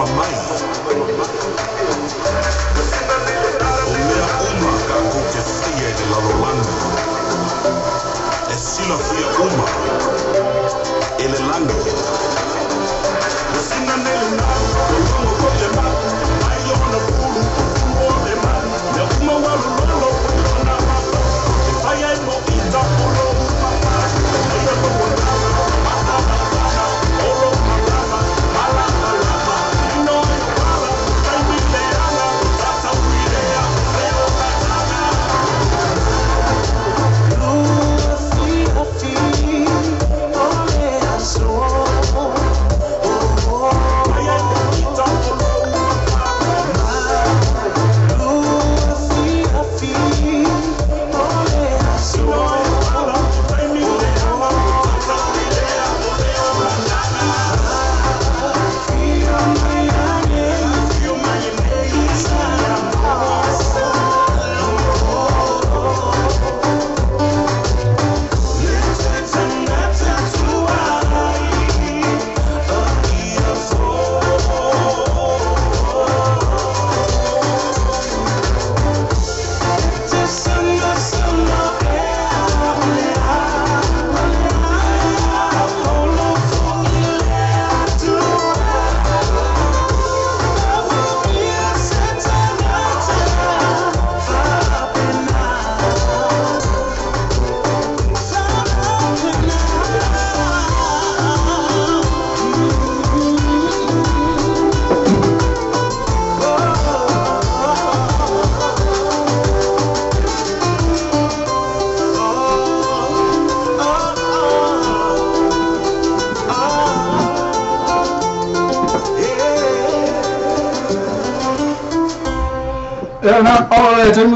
Faafofoga mai. O mea uma tatou te faia i le lalolagi, e silafia uma e le lagi.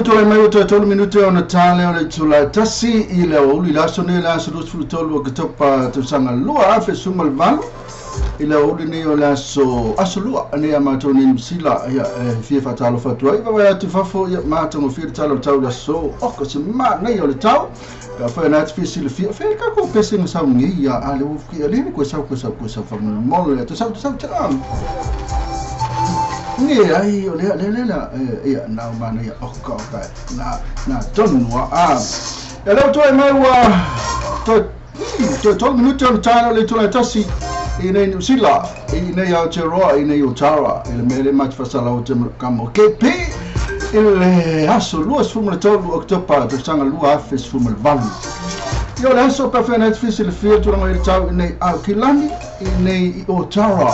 Tolu mai o tolu minute o na tale o le tula tasi i le uli la so ne la so tolu o katopa tausaga 2018 i le uli nei o le aso aso lua nei a matou nei Niu Sila ia e fia faatalofa atu ai vaavaai atu fafo ia matagofie le tala o le tau le aso o ka se manaia o le tau pe afai ona te fia silafia fea le takou pese na sau nei ia a le ua fukia le koe sau koe sau koe sau faamolemole le sau sau taa ne ai o le le le la ia na mana ia o ka ka na na tonu a e le toe mai ua toe toe tolu minute o le taelo le itula e tasi i nei Niu Sila i nei Aotearoa i nei Otara i le mea le mate faasala o te kamo KP i le aso 23 Oketopa tausaga 2018. Ia o le aso pe afai na te fisilafia tulaga i le tau i nei Aukilani i nei i Otara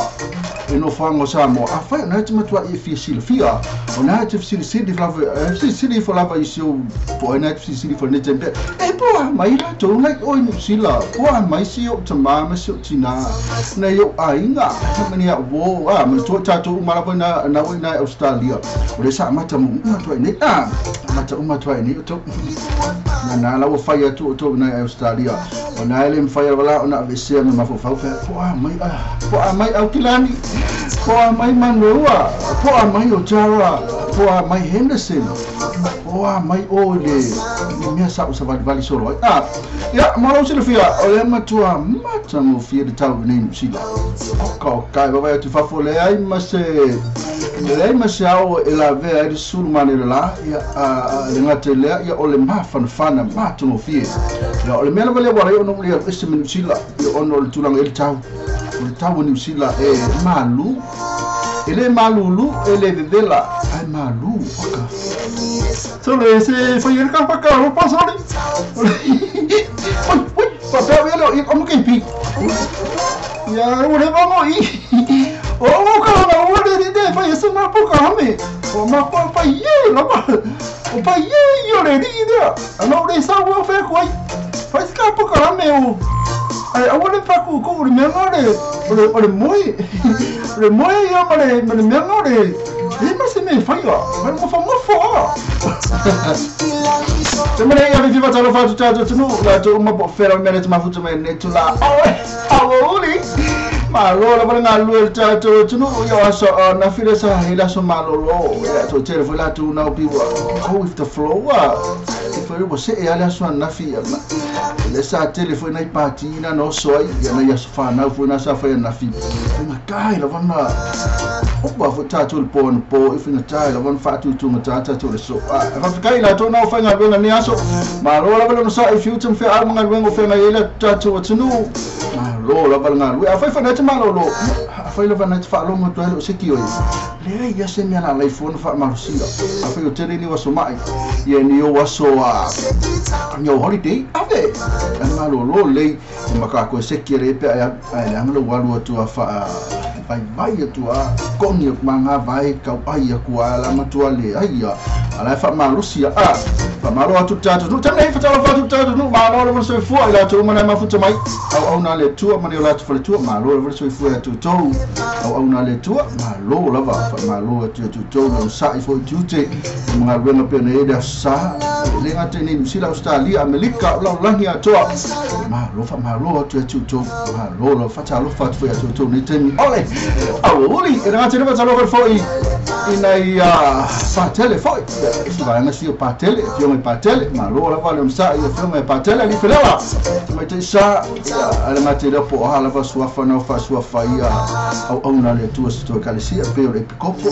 i nofoaga o Samoa afai ona e te matuai e fia silafia ona e te fesilisili lava fesilisili ifo lava i si ou po ai na e te fesilisili ifo i lenei taimi pea e po a mai latou nai oe i Niu Sila po a mai si ou tamā ma si ou tinā nai ou aiga ma ni au uō a manatua tatou uma lava ina na ua ina i Ausetalia o lea sa amata muamua atu ai nei a amata uma atu ai nei outou na na la ua fai atu outou ina i Ausetalia ona e le mafai lava la ona aveesea ma mafaufau pea po a mai a po a mai Aukilani po a mai Manueua po a mai Otara po a mai Henderson po a mai o i le le mea sa ou savalivali solo ai a ia mo lou silafia o lea matua matagofie le tau i nei Niu Sila oka oka e vaavaai atu i fafo leai ma se leai ma se ao e lavea ai le sulu mane le la ia a le gata i lea ia o le mafanafana matagofie ia o le mea lava lea ua ala ai ona ou le alu ese ma Niu Sila ia ona o le tulaga i le tau o le tau o Niu Sila e malu e le malulu e le vevela ae malu oka sole se fai le ka whakaropa sole oi oi faapea ia leo i o KP ia ua le vango i o o ka na ua le le fai se ma po ka hame o ma po pai ye lava o pai ye i o le ri lea ana o le sa ua fe koe fai se ka po ka hame o ai aua le faku ko o le mea nga le o le o le moe o le moe ia ma le ma le mea nga le e ma se mea e faia ma le mofamofo a Te mene ia vivi fatalofa atu tatou atunuu latou uma po o fea lava mea le te mafuta mai lenei itula oe auauli malo lava le galulue i le tatou atunuu ia o aso anafi lea sa i le aso malolo ia toatele foi latou nau piua go with the flow a. foi ua see a le aso ananafi le sa tele foi nai pati na na oso ai ia nai aso fanau foi na sa fai ananafi faigata lava na opa foi tatou le po anapo e faigata lava na faatutugata tatou le aso e faafetai i latou na o faigaluega nei aso malo lava le onosaʻi fiuta ma feaau ma galuega o feagai ai le tatou atunuu malo lava le galue afai foi na te malōlō afai lava na te faalogo atu ai le o seki oe leai ia se mea lalai fua na faamalosia afai o tele ni o aso maʻi ia ni ou aso ni ou holiday ave e malōlō lelei e makākou e seki e pe ae ae leaga lou alu atu a faa vaivai atu a kogi aku magavae kauai aku a la matua leai ia a la e faamalosi a faamalo atu tatou nuu taimi nei fatalofa atu tatou nuu malo lava le soifua i latou uma na e mafuta mai auauna le Atua ma le o latou faletua malo lava le soifua ia toutou auauna le Atua malo lava faamalo atu ia toutou le onosaʻi foi tiute ma galuega pea na i ai le aso sa e le gata i nei Niusila Ausetalia Amelika o lalolagi atoa malo faamalo atu ia toutou malo lava faatalofa atu foi ia toutou nei taimi ole auauli e le gata i le faatalofa foi ina ia patele foi isi vaega si o patele afioga i patele malo lava le onosaʻi afioga i patele ali felela tamaitaisa ia le gata i lea po o a lava suafa na o faasuafa ia auauna le Atua se toe ekalesia pei o le epikopo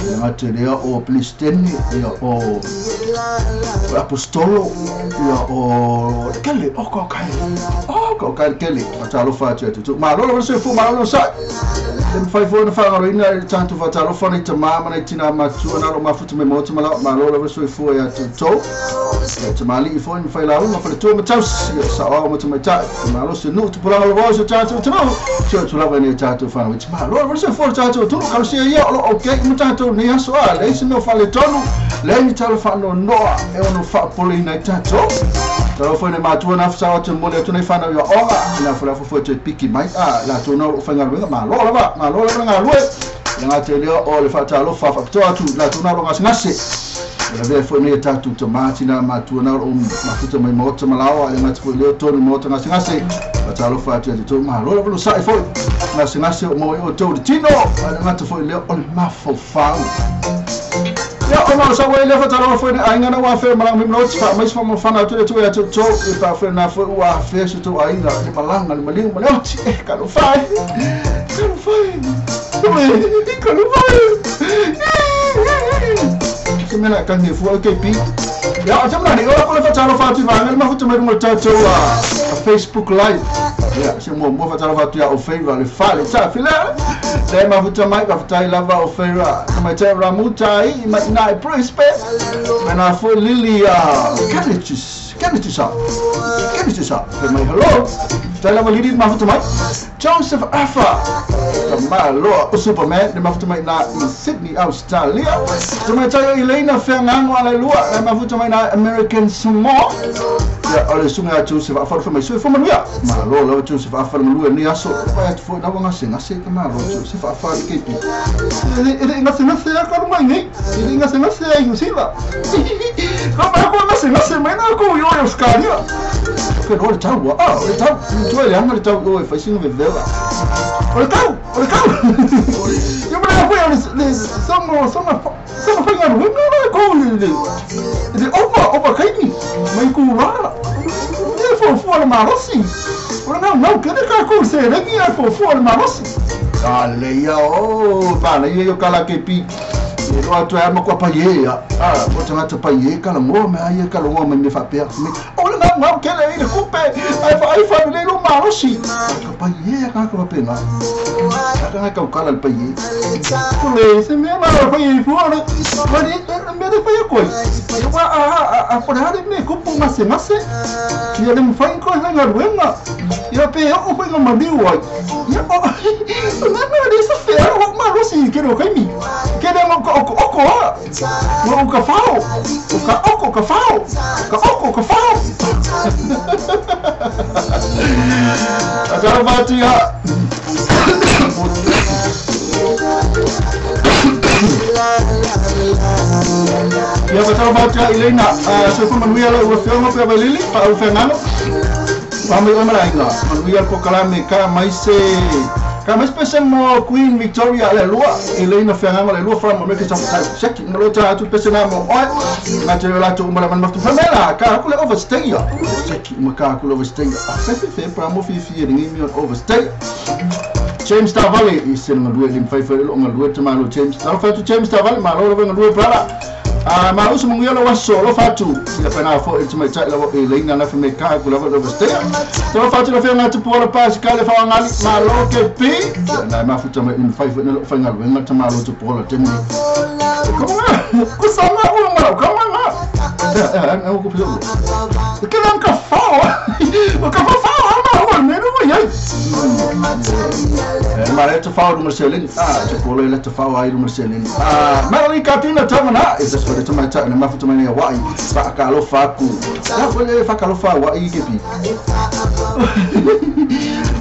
le gata i lea o pelestene ia o le apostolo ia o le kele o kaokae o kaokae le kele faatalofa atu ia toutou malo lava le soifua malo le onosaʻi le mafai foi ona faagaloina i le tatou faatalofa nei tamā ma nei tinā matua na lo mafuta mai maota ma lao malo lava le soifua ia toutou ia tamalii foi ma failauga faletua ma tausi ia saoao ma tamaitai malo se nuu tupulaga lavao se tatou atunuu se atu lava nei tatou fanau malo lava le soifua le tatou atunuu kalosia ia o loo okay ma tatou nei aso a leai se mea o faaletonu leai ni tala faanoanoa e ono faapoleina ai tatou talofa foi nei matua na fasao atu momoli atu nei fanau i aoga ina foi le afofo e toe piki mai a latou na o loo faigaluega malo lava malo lava le galue le gata i lea o le faatalofa faapitoa atu latou na o loo gasegase e lavea foi nei tatou tamā tinā matua na o loo mafuta mai maota ma laoa le gata foi lea tonu maota gasegase faatalofa atu ia toutou malo lava le onosaʻi foi gasegase o maua ai outou le tino a le gata foi lea o le mafaufau ia ona o sau ai lea faatalofa foi nei aiga na ua afea malaga mai maloti faamaisi faamafana atu le Atua ia toutou e faafena foi ua afea so tou aiga le malaga le maliu ma le oti e talofa e talofa e talofa e se mea la kangi fua o KP ia o tamana nei ora ko le faatalofa atu i vaega le mafuta mai luga o le tatou a Facebook Live ia se muamua faatalofa atu ia o Feira le fale sa filea le mafuta mai faafetai lava o Feira tamaitai Ramuta i mai ina i Brisbane mena foi Lily Kennedy Kennedy sa Kennedy sa fai mai hello faafetai lava Lily mafuta mai Joseph Afa tamaloa o Superman le mafuta mai ina i Sydney Australia tamaitai o Elena Feagago alailua le mafuta mai ina American Samoa ia o le susuga ia Joseph Afa le fai mai soifua manuia malo lava Joseph Afa le malue nei aso pai atu foi na ua gasegase ka malo Joseph Afa le keiki e le gasegase a ka lunga i nei e le gasegase ai New Zealand ka mai ko gasegase mai na ko i o Australia ke no le tau a o le tau tu e leaga le tau o e fai sina vevela o le tau o le tau ia ma le foi o le songo songa songa faigaluega le ko le ova ova kaimi mai ku la e fuafua le malosi o le gaugau kele takou seleni e fuafua le malosi a lelei o panaia ia o kala kepi e loa atu ai ma kua paie ia a o tagata paie kalagoa mea ia kalagoa mai mea faapea o le gaugau kele i le kupe ae vaai faalelei lou malosi ka paie a tagata faapena a tagata kaukala le paie pule se mea ma paie fua le mea le faia koe ua a pole a le mea kupu gasegase ia le mafai koe faigaluega ia pe oo foi nga maliu ai ia o na le sa fea o malosi ke ro kaimi ke le mo ko oko a o ka fao o ka oko ka fao ka oko ka fao a talo atu ia ia fatalofa atu ia Elena soifua manuia lau afioga pea Vailili paau feagalo fa mai oe ma le aiga manuia le polokalame ka mai se Ka mai pese mo Queen Victoria le lua i leina whianganga le lua from America South Seki mo lo ta atu pese na mo oi nga te la tu umala man maftu famela ka ku le overstay ya seki ma ka ku le overstay fe fe fe pra mo fi fi ni mi overstay James Tavale i se nga lue lim fai fai lo nga lue te malo James ta fa tu James Tavale malo lo nga lue brala malo se mungu lo waso lo fatu ia pena fo e te mai tai lo e leina na fe me ka ku la overstay ta fa tu lo fe nga tu pola pas ka le fa ngali malo ke pi na ma futa mai in fai fai lo fa nga nga te malo tu pola te ni como ku sa ma o ma ka ma ma ya ku pi ke lan ka fa o ka fa ma o me no ya ma le te fa o Marcelin te pola le te fa ai Marcelin ma le katina tamana e se te mai ta na ma futa mai wa i fa ka lo fa ku ya ko le fa ka lo fa wa i ke pi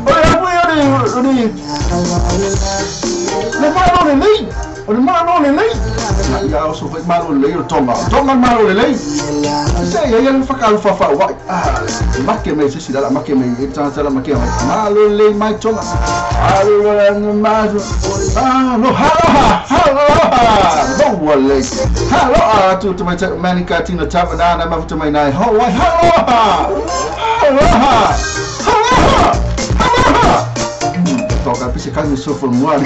o ya o le le ma lo le lei o le ma lo le lei ya o so fa ma lo le o tonga tonga ma lo le lei se ya ya fa ka lo fa fa wa ma ke me se si la ma ke me e ta la ma ke ma lo le mai tonga a lo ma lo ha ha ha no le ha lo a tu tu mai mani ka tina tavana na ma tu mai nai ho wa ha ha ha ha ha toka pise ka ni so for moi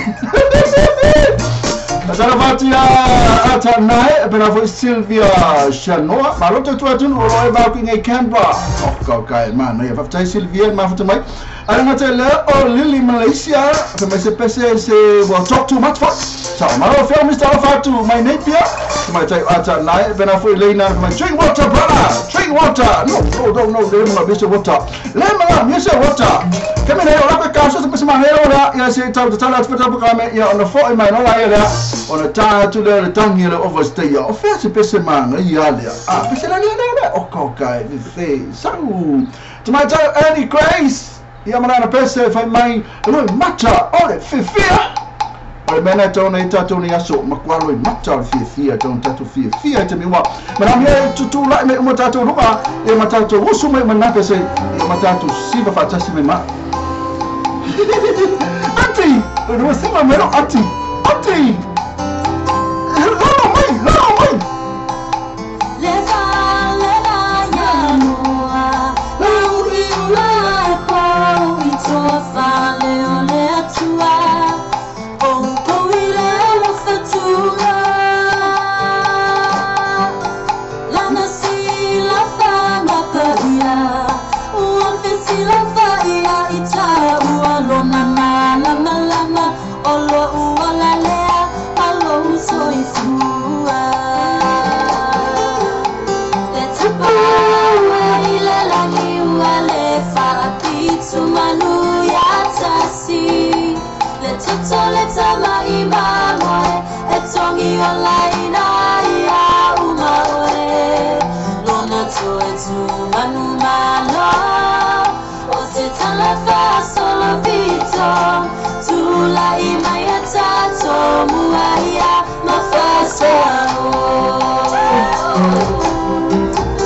Salavati ata nai pena foi Sylvia Shanoa maloto tu atun o e ba ku ngai Canberra oh ka ka man ya fa Sylvia ma futa mai ala te le o Lily Malaysia fe mai se pese se well talk too much for so malo fe Mr. Fatu my Napier mai tai ata nai pena foi Lena mai drink water brother drink water no no no no le ma Mr. Water le ma Mr. Water kame nei o la ka so se ma hero la ya se ta ta la ta ka me ya on the fo mai no la ya on a ta tu le tangi le overstay o fe se pese ma ya le ah pese la le le o ka ka fe sau to my Annie Grace ia mana pese fai mai lo mata o le fifia o le mena tona i tatou ni aso makualo i mata o le fiafia tona tatou fiafia te miwa mana mea tutu lai me uma tatou luga e ma tatou usu mai manaka se e ma tatou siva faatasi mai ma Ati! O siva mero ati! Ati! Lalo mai! Lalo mai! Papa,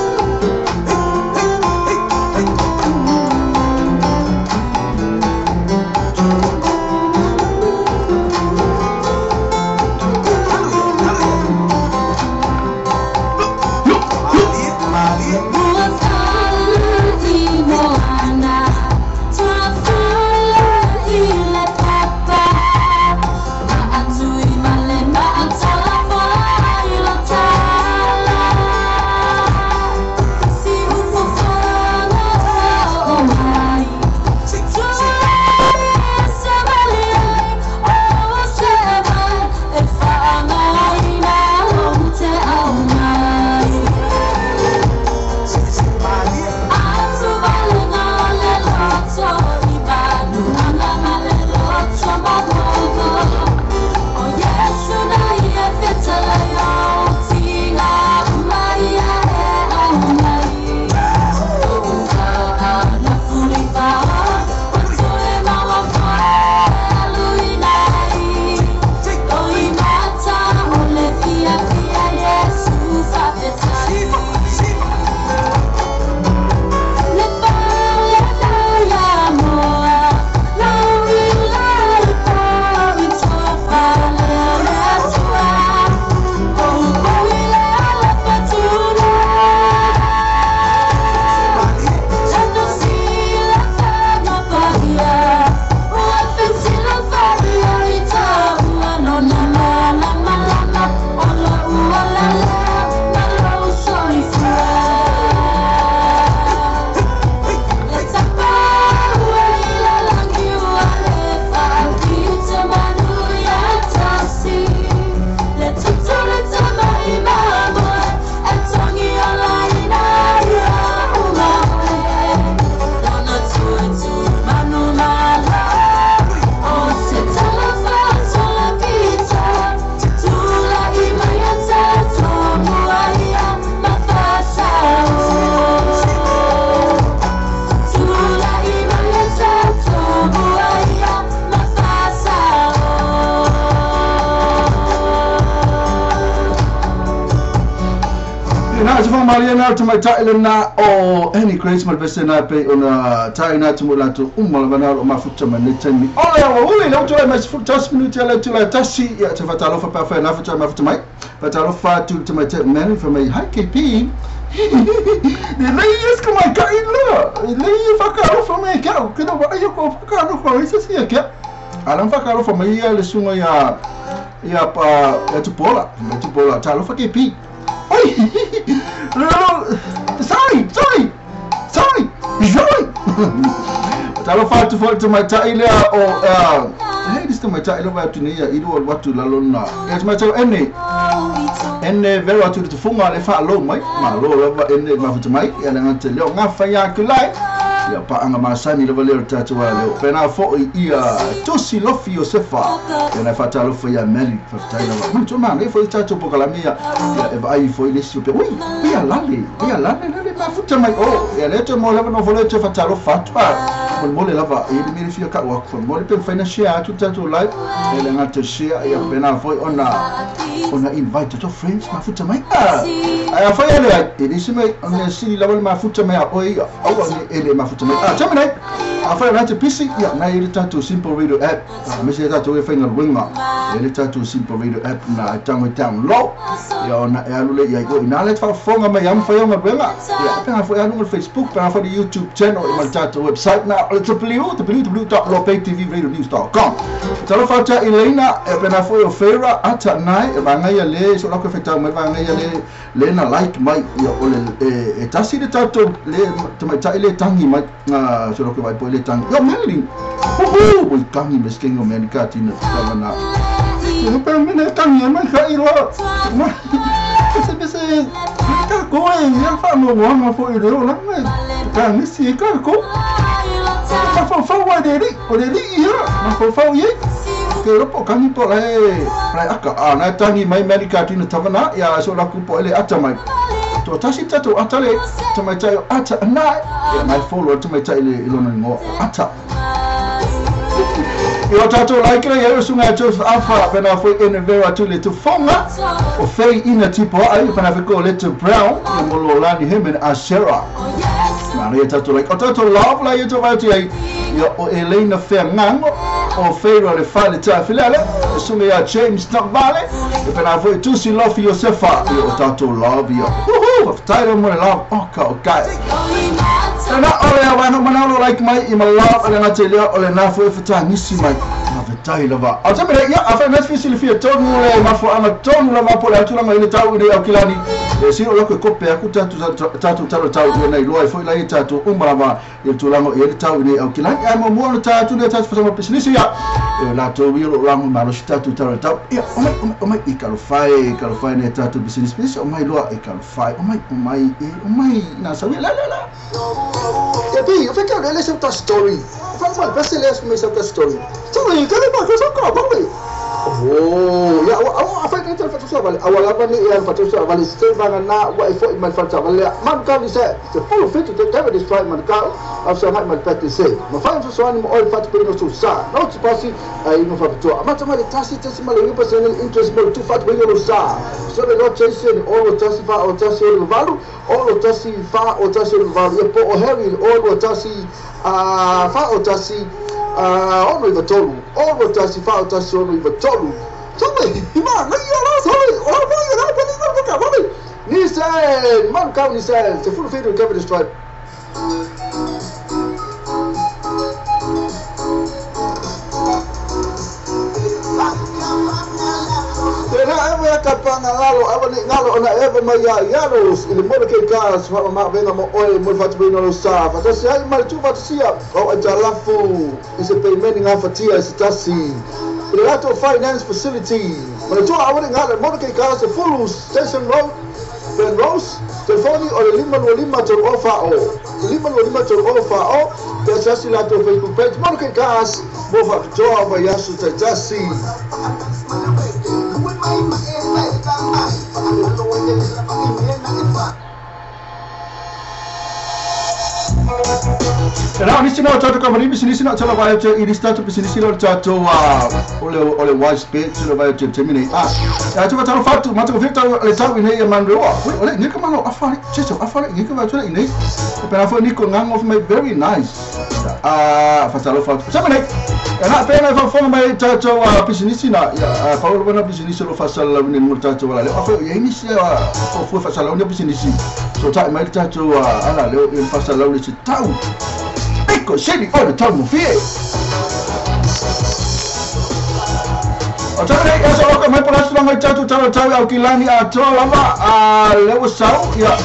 Mariana to my title na o any grace ma bese na pe ona tai na tu la tu uma la na o mafuta ma ne temi ole o ule le to mai futa minute le tu la tasi ya te fatalo fa pa fa na futa mafuta mai fatalo fa tu to my te man for my hi KP le lei es como ka ilo le fa ka fa me ka que no va yo ko fa ka no ko isso sim aqui alam fa ka fa mai le sunga ya ya pa ya tu pola talo fa KP. Oi! No, sorry, sorry, sorry, sorry. Talo fatu fo to my taile o hey this to my taile wa tu nei i do watu la lona. Ya to my taile ene. Ene vero atu te funga le fa lo mai. Ma lo lava ene ma futu mai ya le ngate le nga fa ya kulai. Ya pa anga masani le vale tatu wa le. Pena fo i tosi lofi Yosefa. Ya na fa talo fo ya meli fa taile wa. Man to man e fo tatu po kalamia. Ya e vai fo ile si pe. Ui, ya lale. Ya lale le ma futu mai o. Ya le to mo le no fo le te fa talo fa tu. Mo le lava e le mi fia ka wa fo mo le pe fa na share tu tatu live. E le ngate share ya pena fo ona ona invite to friends ma futu mai. Ai fa ya le e le mai ona si la ma futu mai o i o ne ele ma futu mai. Ah, tamai. A fa na te PC ya na ile tatu Simple Radio app. Me se tatu e fainga winga. Ile tatu Simple Radio app na tango download. Ya ona e alule ya go ina le fa fonga mai am fa yonga winga. Ya pe fa ya no Facebook, pe fa YouTube channel e ma tatu website na www.lopettvradionews.com. Talo fa ta Elena e pe na fo yo fera ata nai e ba ngai le so la ko feta mai ba ngai le le na like mai ya o le e tasi le tatu le te mai ta ile tangi mai so la ko vai po le tangi yo meli ho ho tangi mesking o meli ka tina tavana yo pe mene tangi mai ka ilo ma se se ka ko e ya fa no mo fo ile o la mai tangi si ka ko fa fa fa wa de ri o de ri ya ma fa fa ye ke ropo kangi po le aka a na tangi mai meli ka tina tavana ya so la ku po ile ata mai to tasi tatu atale to mai tai ata na ya mai follow to mai tai le ilona ngo ata yo tatu like le yo sunga to afa pena fo ene vera tu le tu fonga o fei ina tipo ai pena fo ko le to brown yo mo lo lani him and asera na le tatu like o tatu love la yo to vai ti ai yo o Elena Fernando o feiro le fa le ta filale sunga ya James Tavale pena fo tu si love Yosefa yo tatu love yo woohoo title mo love okay okay na ole wa no manalo like mai i my love ale na tele ole na fo fta nisi mai na vetai lava a te mele ya afa na fi fi tonu le ma fo ama tonu lava po la tula mai le tau ile au kilani e si o lo ko pe ku tatu tatu tatu tau na ilo ai fo ila tatu umrava ile tulango ile tau ile au kilani ai mo mo tatu le tatu fa business ya la to wi lo lango ma lo tatu tatu tau ya o mai o mai i kalofai ne tatu business business o mai lo i kalofai o mai o mai o mai na sa la la la. E poi, eu fiquei olhando essa story. Eu falei, mas você lê essa story. Sorry, cadê mais? Eu só como, oh, ya, a fai neta fa so vale. Awala ba ni ya fa so vale. Se ba na wa ifo ma fa so vale. Man ka ni se, se follow fit to the this right man ka. Af so mai mal pet se. Ma fa so so ni mo all fat pe no so sa. No ti pasi ai no fa to. Ma ma le tasi tasi ma le yupa se interest mo tu fat pe no sa. So le no chase ni all tasi fa o tasi o valu, all tasi fa o tasi o valu. E po o heavy all tasi a fa o tasi ono i tolu ono tasi fa o tasi ono i tolu sorry ma na yo la sorry o ma yo la pa ni no ka vale ni se man ka ni se te full feed cover this tribe. Tena ewe kapanga lalo ava ni ngalo ona ewe mai ya yaros ile mo ke ka sa ma venga mo oi mo fatu bino lo sa fa tasi ai mal tu fatu sia o ajalafu is a payment nga fatia is tasi ile lato finance facility mo tu ava ni ngalo mo ke ka sa full station road Ben Rose telefoni o le lima no lima to ofa o lima no lima to ofa o te tasi lato Facebook page mo ke ka mo fa to ava yasu tasi. Na nisi na tatou kamani bisinisi na tala vai te i statu bisinisi lo tatou ole wise bit lo vai te temine a ya tu talo fatu ma tu fita le tau nei e man rewa ole ni ka malo afari cheso afari ni ka vai te nei pera fo ni ko ngang of my very nice a fatalo fatu semine na pena fo fo mai tatou bisinisi na ya paulo bana bisinisi lo fasala ni mo tatou wala le afo ye ni se fo fo fasala ni bisinisi so ta mai tatou ala le fasala ni tau Ecco, sedi, ora torno fie. O tau nei, asa oka mai pala sula ngai tatu tau tau au kilani a toa lava a lewa sau, ia.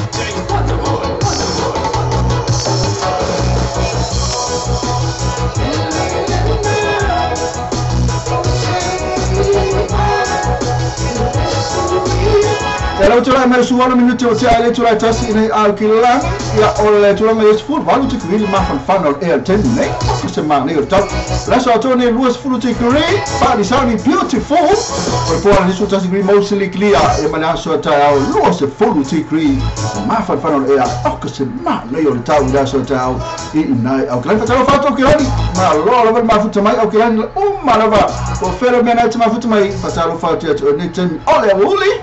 Ia lau tula mai suana minuti o te aile tula tasi nei au kilani, ia o le tula mai esfuru, valu te kuili mafanfana o ea tenu nei, o se maa nei o tau. Laso atoa nei lua sefulu te kuri, pa ni beautiful, o le poa nisu tasi kuri mostly clear, e mane aso tai au lua sefulu te kuri, mafanfana o ea, o se maa nei o le tau laso tai au i nai au kilani. Fatalo fato kilani, ma loa lava mafuta mai au kilani, uma lava, o fero mea nei te mafuta mai, fatalo fato atu o nei temi, o le uli.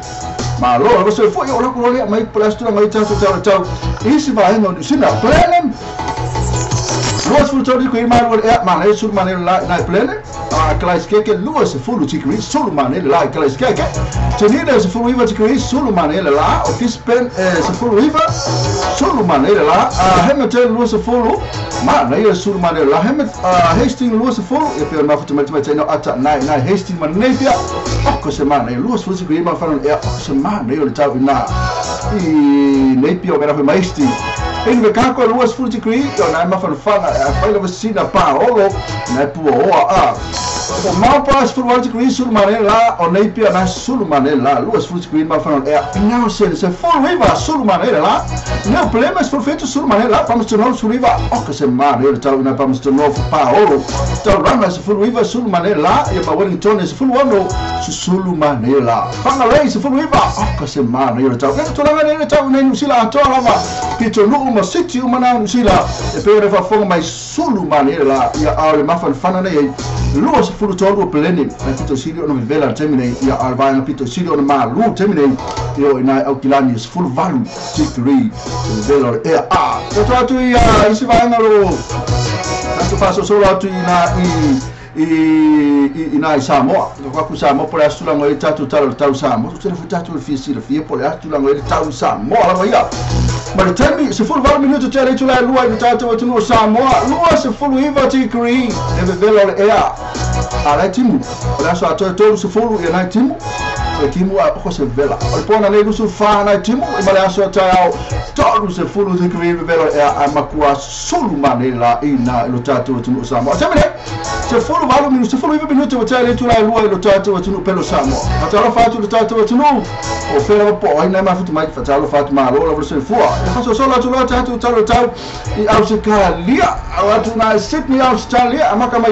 Ma lo lo se foi o lo lo mai plastura mai tau tau tau isi vai no sina plenen los frutos de que mai e ma ne sul mane la na plenen a class que los fulu ti kri sul mane la class que tenida se fulu iva ti kri sul mane la o kispen se fulu iva sul mane la a hemete los fulu ma ne sul mane la hemet Hastings los fulu e per ma futu mai no ata nai nai Hastings ma ne pia o se mane los fulu ti kri ma fa e se mane o tau na i ne pia o mera mai Hastings in ve kako los fulu ti kri o na ma fa fa fai la vecina pa olo na pu o a o mapa sul ti kri sul mane la o ne pia na sul mane la los fulu ti kri ma fa e não se se fulu iva sul mane la não problemas for feito sul mane la vamos to novo sul iva o que se mane o tau na vamos to novo pa olo tau rana se fulu iva sul mane la e pa Wellington se fulu ono sul mane la fanga lei se fulu iva o que se mane o tau to la ne tau ne sila to lava pito no uma city uma na sila e pere fa fonga mai sul mane la ia ale mafan fana nei lua se fulu tolu pleni na pito sili ono vela termine ia alva pito sili ono ma lu termine io ina au kilani se fulu valu tikri vela e a to atu ia isi vai na lo tanto faço solo atu ina i na Samoa ko ku Samoa por asula ngoi tatu talo tau Samoa tu tele tatu fi si fi por asula ngoi tau Samoa la ia ma le temi se fulu valu minuto tele tu la lua i tatu tu no Samoa lua se fulu iva tikri e vela e a ala timu ola so ato to se fulu e na timu e timu a ko se vela o pona nei su fa na timu e male aso ta tolu se fulu tikri vela e a makua sulu manela ina lo tatu tu no Samoa semene se fulu valu minuto se fulu iva minuto tele tu la lua lo tatu tu no pelo Samoa fatalo fatu lo tatu tu no o fera po ai na mafutu mai fatalo fatu ma lo lo se fua e faso solo tu lo tatu talo tau i Australia atu na Sydney Australia amaka mai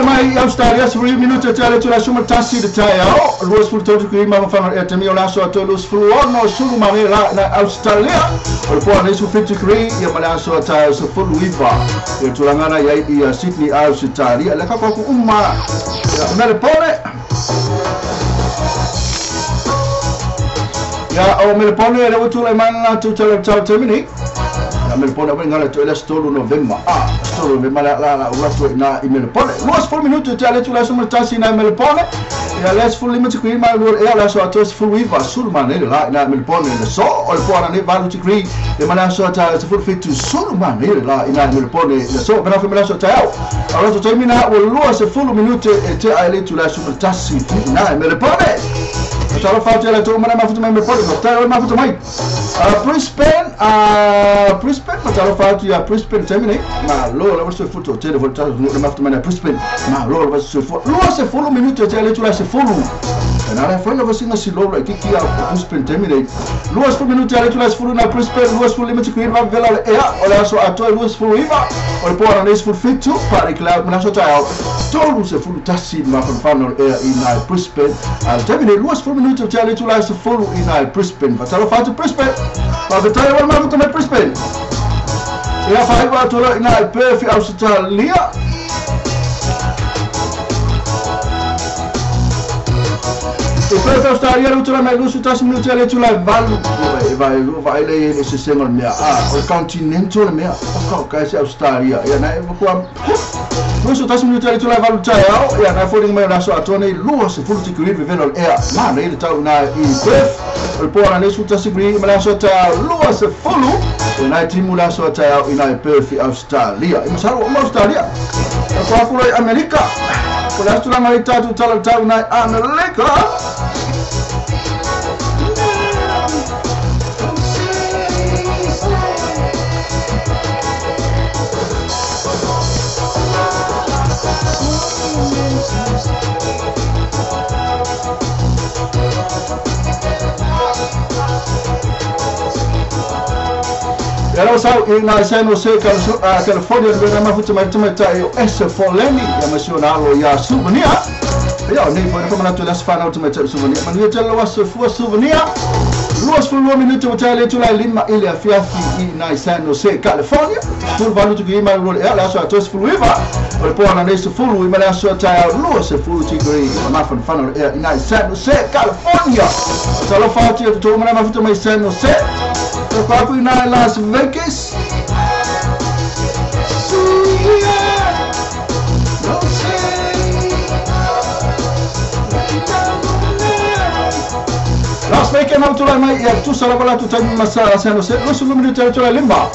mai Australia se minuto tele tu la suma tasi de tai o luas fulu tolu kuri ma fana e temi o laso ato luas fulu ono sulu mane la na Australia o po ne su 53 ia male aso ta so fulu iva e tulangana ia i Sydney Australia le ka ko uma Melbourne ya o Melbourne le tula man tu tele tau termini ya Melbourne o ngala to ele stolu November a stolu November la la ula tu na i Melbourne luas fulu minuto tele tu la suma tasi na Melbourne ya les fulu limit kuri ma lu e la so ato fulu iva sul mane la na Melbourne le so o po na ne valu tikri e mana so ta fulu fitu sul mane la ina Melbourne le so bena fulu so ta au to termina o luas fulu minuto e te ale tu la suma tasi na Melbourne Talo fatu ela to mana mafutu mai Melbourne talo mafutu mai Brisbane Brisbane talo fatu ya Brisbane termine ma lo la so futu tele volta no mafutu mai Brisbane ma lo la so fu lo se fulu minuto tele tu la se fulu Na le fai lava singa silo la kiki a Brisbane terminate. 20 minuti ale tula sefulu na Brisbane, 25 tikri va vela le ea o le aso atoa 29 o le poa na 17 partly cloud ma aso taeao 31 mafanafana o le ea i nai Brisbane. A terminate 20 minuti ale tula sefulu i nai Brisbane. Fatalofa atu Brisbane. Faafetai wale mafuta mai Brisbane. Ia faiva atu i nai Perth Australia. I Perth Australia le utula mai 21 minuti ale tula valu. Vai vai le le se sengo le mea. Ah, o continental le mea. O ka ka se Australia. Ia na e kua 21 minuti ale tula valu taeao. Ia na fo mai la so atone 20 tikri vevelo le ea. Ma nei le tau na i Perth. O le poa na 11 tikri ma la so taeao 20. O nai timu la so taeao i nai Perth Australia. I masalo o Australia. E kwa kula i Amerika. Ko la tulaga i tātou tala tau nai Amerika. Ia lau sau i nai San Jose, California, le mea mafuta mai tamaitai o Ese Foleni, ia mai si ona alo ia Souvenir. Ia o nei foi na whamanatu le aso whanau tamaitai o Souvenir. Manuia tele lau aso fua Souvenir. 22 minuti o tai le tula lima i le afiafi i nai San Jose, California. 18 tikri mai le ea le aso atoa 19. O le poa na nei sefulu i ma le aso taeao 20 tikri. Ma mafanafana o le ea i nai San Jose, California. O talofa atu ia tutou mana mafuta mai San Jose. Te whaku i nai Las Vegas. Las Vegas na utula mai ia tusa lava la taimi ma San Jose. 20 minuti ale tula lima.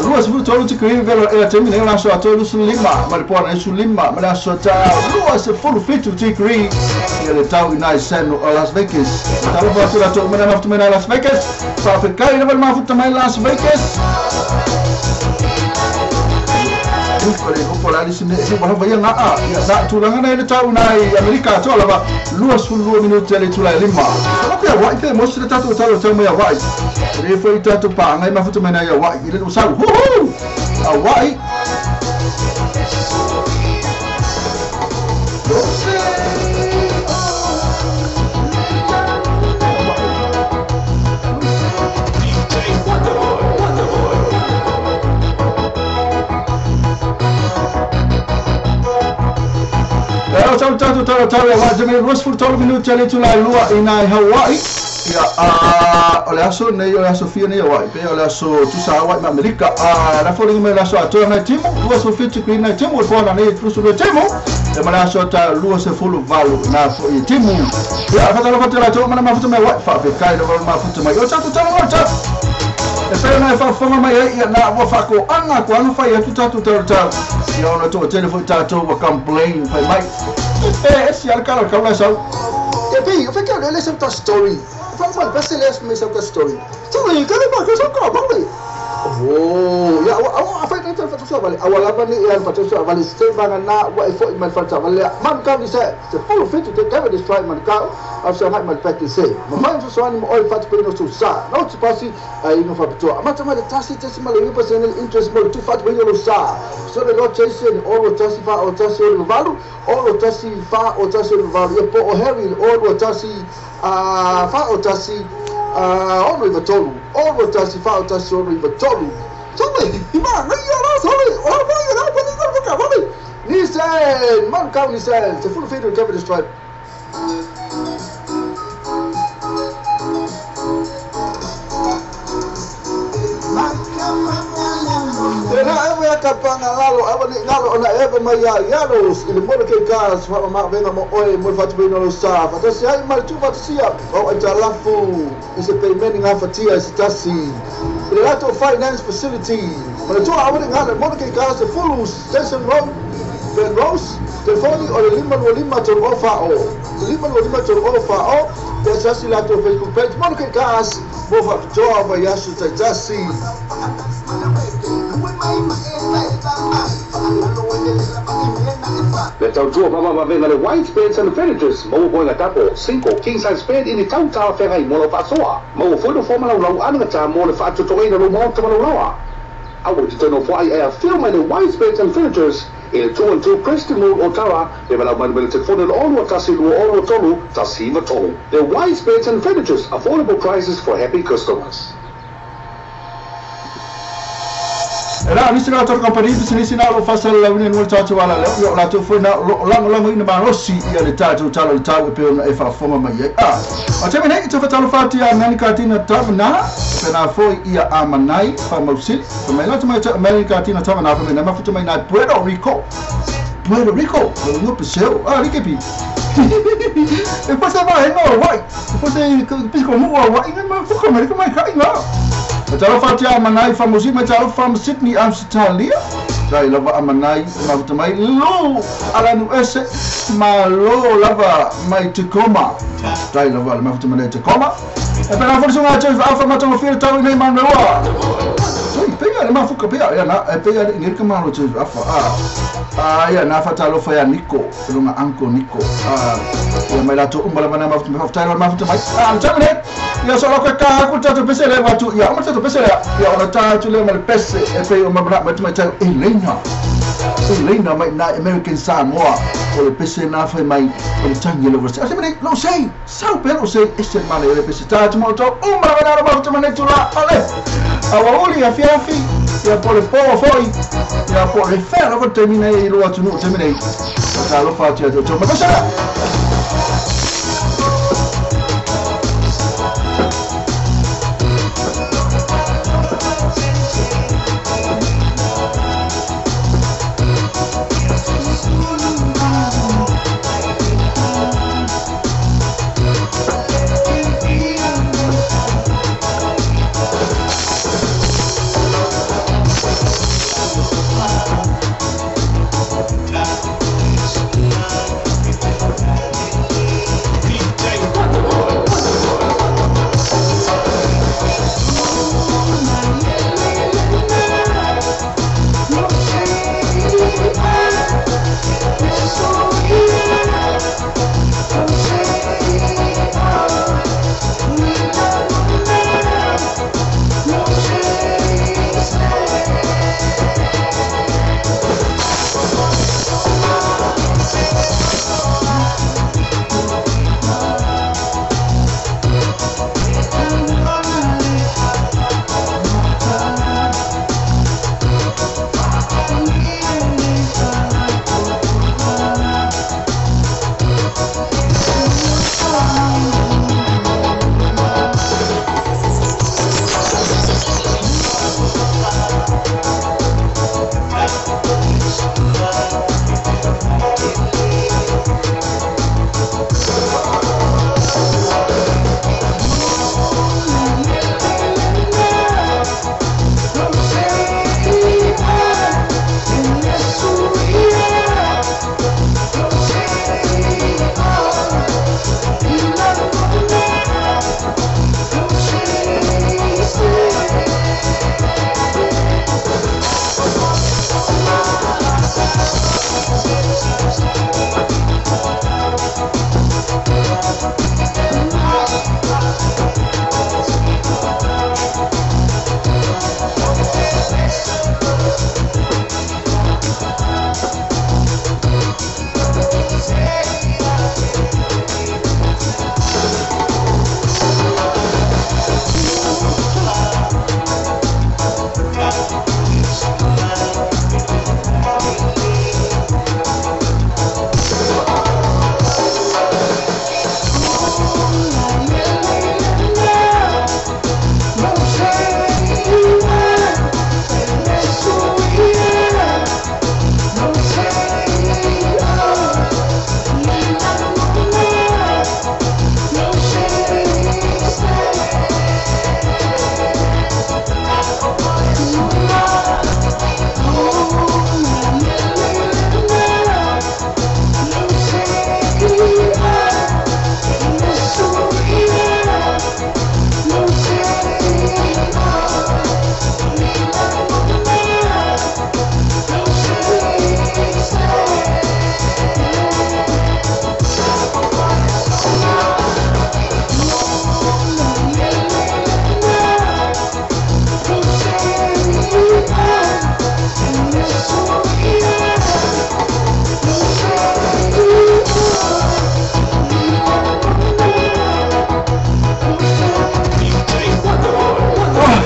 23 tikri velo ea taimi nei o le aso atoa 25. Ma le poa na 25 ma le aso taeao 27 tikri. Ia le tau i nai San Las Vegas. Talofa atu latou mana mafuta mai nai Las Vegas. Faafetai lava le mafuta mai Las Vegas. Upa le alisi me e wala ia ngaa. Ia na tulaga nei le tau nai Amerika atoa lava 22 minuti ale tula e lima. Talofa ia Hawaii pe mosi le tātou talo tau mai Hawaii. E le foi tātou pāngai mafuta mai nai Hawaii. I le usau. Huhu! Hawaii! Tau tau tau tau ia wā me 23 minuti ale tula lua i nai Hawaii. Ia o le aso nei o le aso fia nei Hawaii pe o le aso tusa Hawaii ma Amerika. Na folinga mai le aso atoa nai timu 27 tikri nai timu o le poa nei 22 timu. E ma le aso ta 28 na fo i timu. Ia fatalofa te latou mana mafuta mai Hawaii. Faafetai lava le mafuta mai. O tātou talo o tātou. E pei ona e faafofoga mai ai ia na ua faakoaga koaga fai atu tātou talo tau. Ia ona toa tele foi tātou ua complain fai mai. E si ala kala kaula sau. E pei, o fekea le sau ta story. Fa fa pa se le me sau ta story. Sorry, ka le ba ka sau ka ba le. Oh, ia a fa ta fa ta vale. Awa lava ni ia fa ta vale se ba na wa e fo i mal fa ta vale. Man ka ni se se full fit to cover this try man ka. A sa mai mal pack se. Ma mai so so ni mo oi fa pe no so sa. No ti pasi ai no fa to. Ma ta ma tasi tasi ma le pa se interest mo tu fa pe no sa. So le lo chase ni o tasi fa o tasi o valu o tasi fa o tasi o valu. E po o Harry o tasi a fa o tasi ono i tolu. Ono tasi fa o tasi ono i tolu. Sorry, ima ngai ala sorry. O ba ya pa ni ka ba ni. Nissan, man ka Nissan, se full feed cover this tribe. Tena ewe kapanga lalo ewe ni ngalo ona ewe mai ia ialos i le mona ke kas fa ma venga mo oe mo fatu bino lo sa fa tasi ai mal tu fa sia o ai talafu i se payment nga fatia se tasi i le lato finance facility ma tu awe ni ngalo mona ke kas full station road Ben Rose telefoni o le 525 tolu o fa o 525 tolu o fa o te sasi lato Facebook page mona ke kas mo fa toa va yasu tasi. Le tautua mama le White Beds and Furnitures, maua moega double, single, king size bed i ni tau talafeagai mo lau faasoa. Maua foi nofoa ma laulau anagatā mo le faatotogaina lou maota ma laulaoa. Aua e te toe nofoai ae afio mai le Wise Beds and Furnitures i le 212 Preston Road, Otara, pe valaau mai le telefoni 021 223 193. The Wise Beds and Furnitures, affordable prices for happy customers. E la nisi na tolu kompani pisinisi na o lo faasalalauina i luga o le tatou ala lea ia o latou foi na o loo lagolagoina malosi ia le tatou tala o le tau e pei ona e faafofoga mai ai. A o taimi nei te fatalofa atu ia Mani Katina Tavana pena foi ia Amanai Faamausili fa mai la mai Mani Katina Tavana fa mai na mafuta mai na Puerto Rico. Puerto Rico, lo peseu, ah, like pi. E fosse va no, vai. E fosse pisco mu wa inga ma fuka mai mai ka inga. Talofa atu ia Amanai Faamausili mai talofa from Sydney, Australia. Tai lava Amanai mafuta mai lo alanu ese ma lo lava mai Tacoma. Tai lava le mafuta mai Tacoma. E pena foi sunga James Alpha matonga fia tau nei manoa. Oi, pega le mafuka pea ia na e pega le ngirika malo James Alpha. Ah, ia na fatalofa ia Nico, lunga Uncle Nico. Ah, ia mai lato umba lava na mafuta mai tai mafuta mai. Ah, tau nei. Ia so ka ka ku tatu pese le watu ia o tatu pese le ia ona tatu le ma le pese e pe o ma mai mai tau Elena. Elena mai na American Samoa o le pese na fai mai o le tangi le verse. Ase mai lo sei, sau pe lo sei ese male le pese tatu mo to umba lava na mafuta mai tula ale. Awa uli a fiafi ia po le po foi ia po le fe lava termina i lo atu no termina. Talofa atu ia to ma pese.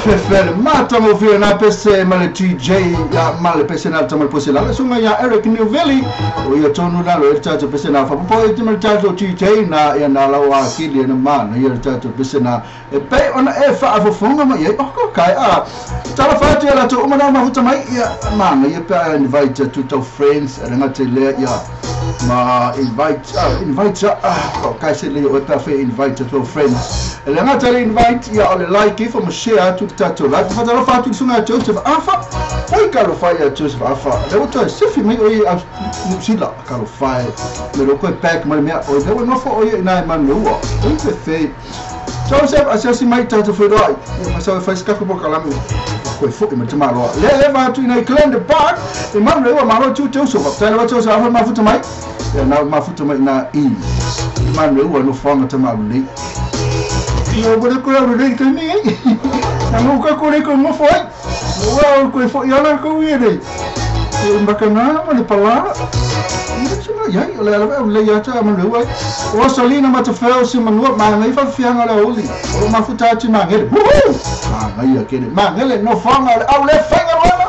Fefele mata mo fia na pese ma le TJ ya ma le pese na tama pose la sunga ya Eric Newville o ia tonu na lo tato pese na fa po e te tato TJ na ya na la wa kili na ma na ia tato pese na e pe ona e fa afofonga ma ia o ko kai a tala fa te la to uma na mafuta mai ia ma na ia pe invite to to friends e nga te le ia ma invite invite o kai se le o ta fe invite to friends e le nga te invite ia o le like ifo mo share tu tato la fa tala fa tu sunga Joseph Afa oi ka lo fa ia Joseph Afa le o to se fi mai oi a sila ka lo fa me lo ko pack mai me o le no fo oi na man no o te fe Joseph asiasi mai tato fe roi ma sa fa ska ko kalami ko fo i ma lo le le va tu ina Glen Park e man le ma lo tu Joseph ta le Joseph Afa ma futa mai ya na ma futa mai na i man le no fanga ta ma le ia bora ko le te ni na mo ka ko le ko mo foi o ko foi ia na ko ia le mbakana ma le pala ia ia le le ia ta ma le o Rosalina ma te feo si manua ma ngai fa fianga le oli o ma futa ti ma ngele ma ngai ke ma ngele no fanga le au le fanga wana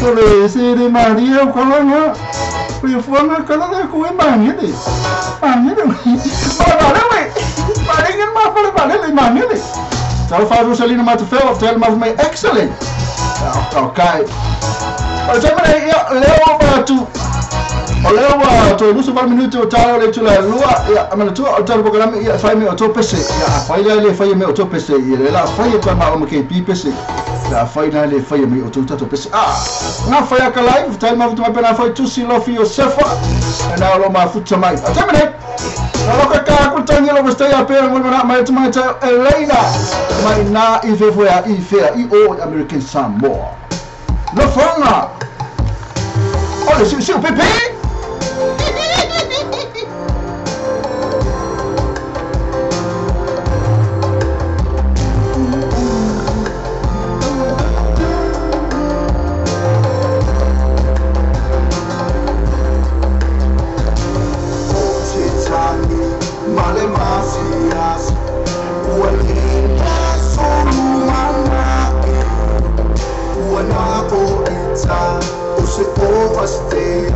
to le se de Maria ko nga o fuanga ka le ko e ma ngele ma ngele ma le we ma le ma fa le ma ngele Tala fa Rosalina ma te feo tel ma my excellent okay o te mare ia leo ma tu o leo ma to lusu ba minuto tala le tula lua ia ma tu o tala programa ia fai me o to pese ia fai le fai me o to pese ia le la fai ko ma o ke pi pese la fai na le fai me o to tato pese ah na fai ka live tala ma tu ma pena fai tu si lo fi Josefa na lo ma futa mai o te mare Alo ka ka ku tangi lo basta ya pera mo na mai mai ta Elena mai na i fe fo ya i fe i o American Samoa no fanga o le si pepe Overstay.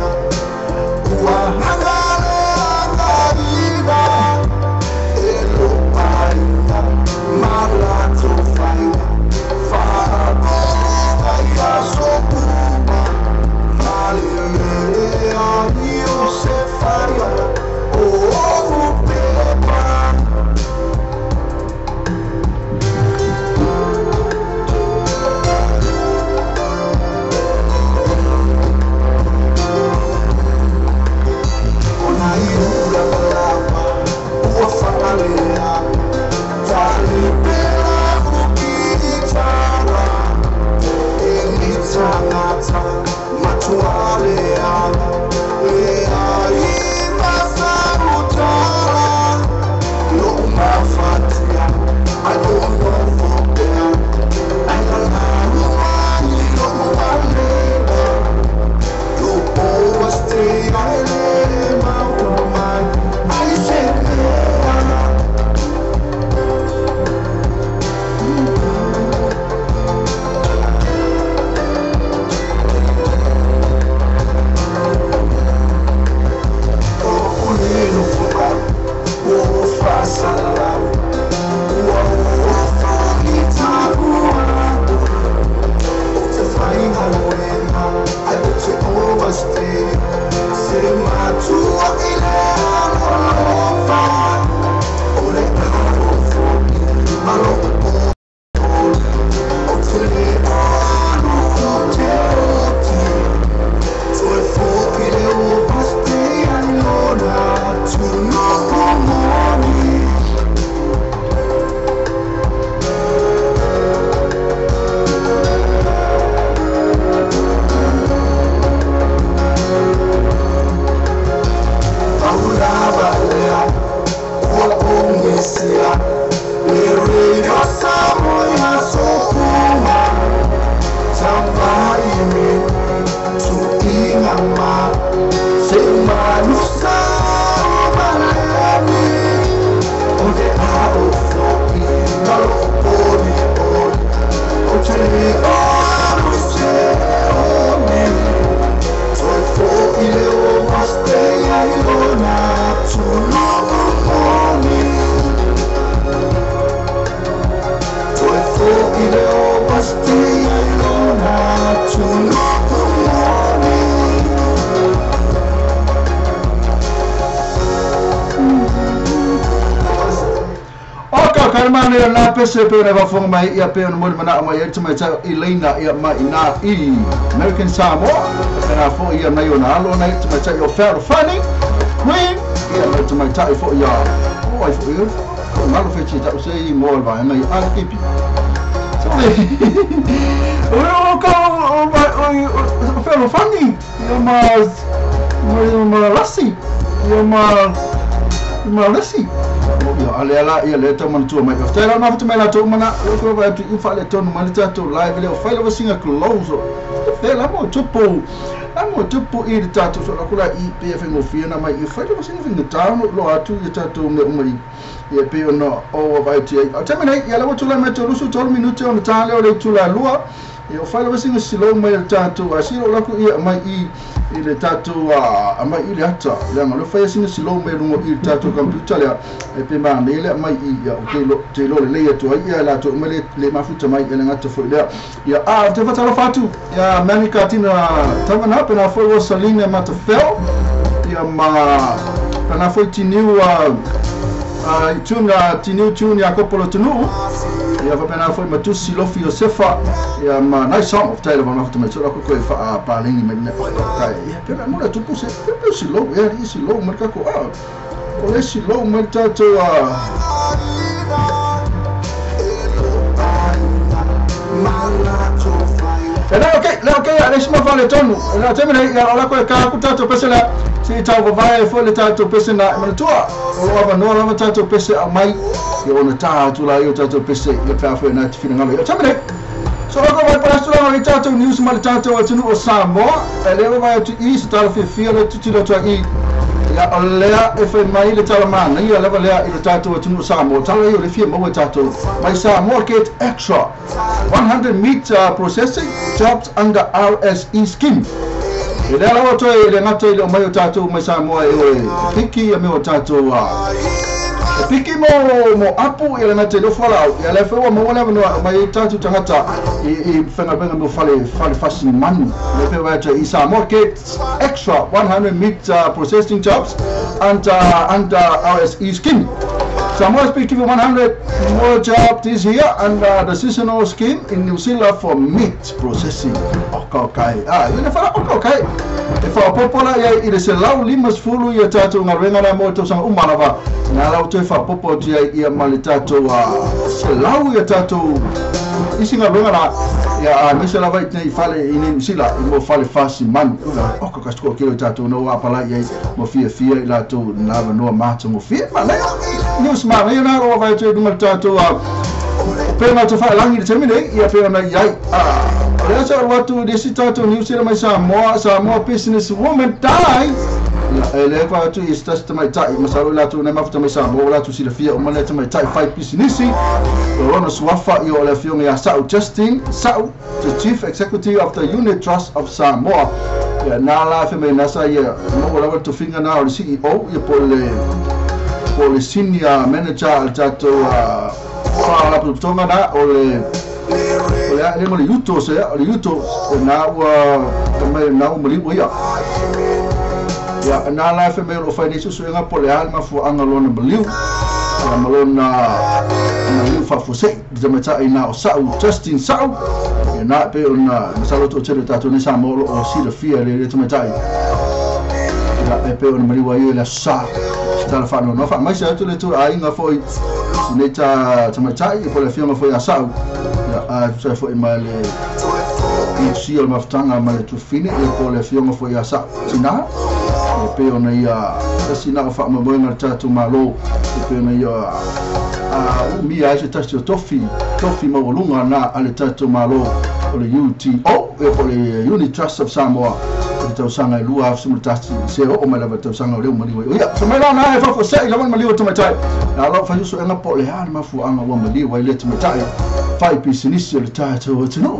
Mane na pese pe na vafonga mai ia pe no mo mana mai e mai ta Elena ia mai na i American Samoa na fo ia mai ona alo na te mai ta o fair funny queen ia mai te mai ta fo ia o ai fo ia o malo fe ti ta o sei mo va mai a kipi so o ko o fair funny ia ma lasi ia ma lasi ia ale ala ia le tau mantua mai. O tēra mafuta mai la tau mana, o kua vai atu i whaale tonu mai le tātou live le o whaila wasinga close o. Te la mo tupu i le tātou so la kula i pe whengofia na mai i whaila wasinga whenga tāno lo atu i tātou me umari. Ia pe ona o vai atu ai. O te mene, ia lawa tula mai tō lusu 3 minute o na tāle o le tula lua. Ia o whaila wasinga silo mai le tātou. A silo laku ia mai i le tātou a mai i le ata. Leanga le whaia singa silo mai rungo i le tātou computer lea. E pe maa nei lea mai i ia o te lo le lea tua ia la tua mai le mafuta mai e le ngata foi lea. Ia a te whatala whatu. Ia mani ka tina tangana pena foi o Salina Matafel. Ia ma pena foi tiniu a tuna tiniu tuni a kopolo tunu. Ia whapena foi matusi lofi Josefa. Ia ma nice song of Taylor van After mai tō rako koe wha pālengi mai ne kai. Ia pena mura tupu se pepe si lo ia i si lo mai kako a. O le si lo mai tātou a. E leo kei, a le sima whale tonu. E leo temene, ia o lako e kā ku tātou pese la. Si tau vavae foi le tātou pese na manatua. O lo ava noa lava tātou pese a mai. Ia ona tā atu la i o tātou pese ia pēa foi nā te whinangalo. Ia temene, so lako vai parasturanga le tātou news ma le tātou atunu o Samoa. E leo vai atu i se tala whiawhia le tutilo tua i. Ia o lea e whai mai le tala mana ia lava lea i le tātou atunu o Samoa. Tala i o le fia maua tātou. Mai Samoa get extra 100 meat processing jobs under RSE scheme. E lea lawa toe le ngata i le o mai o tātou mai Samoa e oe piki ia me o tātou e piki mo apu ia le ngata i le whalau. Ia le whaua maua lea manoa mai tātou tangata i whengapenga mo whale fasi manu. Le whaua atu i Samoa get extra 100 meat processing jobs under RSE scheme. Samoa has been given 100 more jobs this year under the seasonal scheme in New Zealand for meat processing. Okay. Ah, ia le whala, okay. E whapopola ia i le se lau limas fulu ia tātou ngā renga rā mō tau umarava. Ngā lau toe whapopo atu ia ia ma le tātou se lau ia tātou isi ngā renga rā ia a mese lava i tēnei whale i New Zealand i mō whale whasi manu. O ka kastuko kilo i tātou no apala ia mō fia fia i lātou nāwa noa mātou mō fia. Ma lea, news ma lea nā roa vai atu e dunga le tātou pēnga te whaelangi le temine ia pēnga i ai. O lea sa watu desi tātou New Zealand mai Samoa, Samoa business woman die. Ia e lea kwa atu i stasi te mai tai, masalo i lātou nei mafuta mai Samoa, o lātou silafia o mana te mai tai whai business. O rona suafa i o lea fionga ia Sa'u Justin, Sa'u, the Chief Executive of the Unit Trust of Samoa. Ia nā la whe mai nasa ia, mo lawa tufinga nā o le CEO, ia po le senior manager al tātou whaalaputonga nā o le o le le mo le yuto se o le yuto nā ua mai nā ua maliu ia. Ia nā la whe mai o whai susuenga po le hal mafuanga lona maliu ia ma lona maliu whafosei te matai nā o Sa'u Justin Sa'u ia nā pe o nā masalo tō tere tātou nei Samoa o silafia le te matai ia e pe o na maliu ai le sa tala whanau no wha mai se atu le tū a inga foi nei tā tamaitai i po le fionga foi a Sa'u ia a se foi mai le i si o le mafutanga mai le tufine ia po le fionga foi a Sa'u tina e pe ona ia tasi na o whaamamoenga le tātou malo e pe ona ia a umia ai se tasi o tofi maualunga nā a le tātou malo o le UTO e po le Unit Trust of Samoa o le tausaga e lua afu tasi se o mai lava tausaga o leo maliu ai. Ia, so mai la na e fafosei lava maliu o tamaitai. Na lau whaiuso enga po le hana mafuanga ua maliu ai le tamaitai. Whai pisinisi o le tātou atunuu.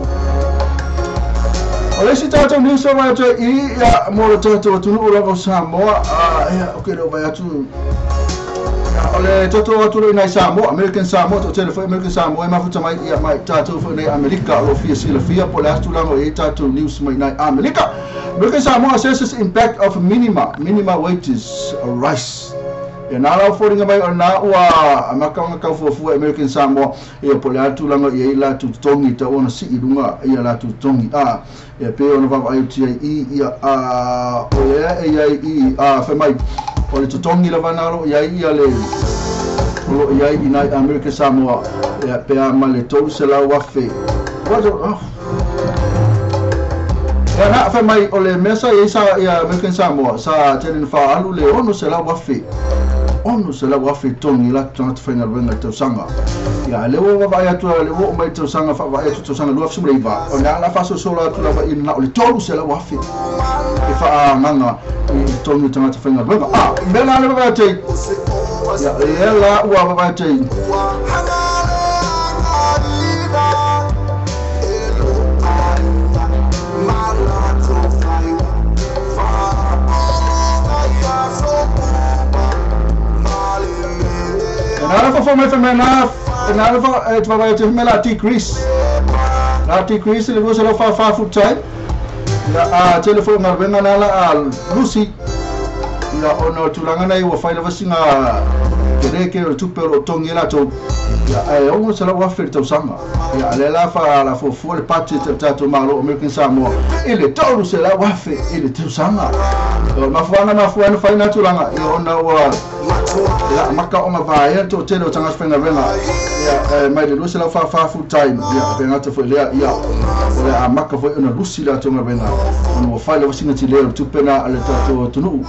O le isi tātou news o vai atu i ia mo le tātou atunuu lava o Samoa. Ia, ok, leo vai atu. O le toto atu le nai Samoa, American Samoa, to tele foi American Samoa, mafuta mai ia mai tātou foi nei Amerika, o lo fia silafia, po le atu lango e tātou news mai nai Amerika. American Samoa assesses impact of minima wages rise. Ia nā lau fōringa mai o nā ua makaonga kaufuafua American Samoa, ia po le atu lango ia i la tutongi, ta ona si i lunga ia la tutongi. Ia pe ona wawa ai utia i ia o lea e ia i whai mai o le tutongi lava nā lo ia i le o lo ia i nai American Samoa ia pe a ma le 300,000. Ia nā whai mai o le mesa ia sa ia American Samoa sa tene na whaalu le 600,000. 600,000 tongi la tangata whainga ruenga i tausanga. Ia le ua wawai atu le ua o mai tausanga whaawai atu tausanga 2019. O nā la whasosola atu lava i nā o le 300,000 e whaanganga i tongi tangata whainga ruenga. Mea le wawai atu. Ia e la ua wawai atu. Nā fo mai whamea nā e te wawai atu mea la decrease. La decrease le lua se lau wha full time. Ia a telefo ngā wenga nā la a Lucy. Ia ona tūlanga nei ua whai lava singa kereke o tupe o tongi e lātou. Ia e ongo se lau wafe le tausanga. Ia ale la wha la fuafua le budget o tātou malo American Samoa. E le 300,000 e le tausanga. O mafuana whai nā tūlanga. Ia ona ua ia maka o ngā tō tele o tangata whainga renga ia mai le 244 full time ia pe ngata foi lea ia o le a maka foi ona lusi la tonga renga ona ua whai lava singa ti lea o tupena a le tātou atunuu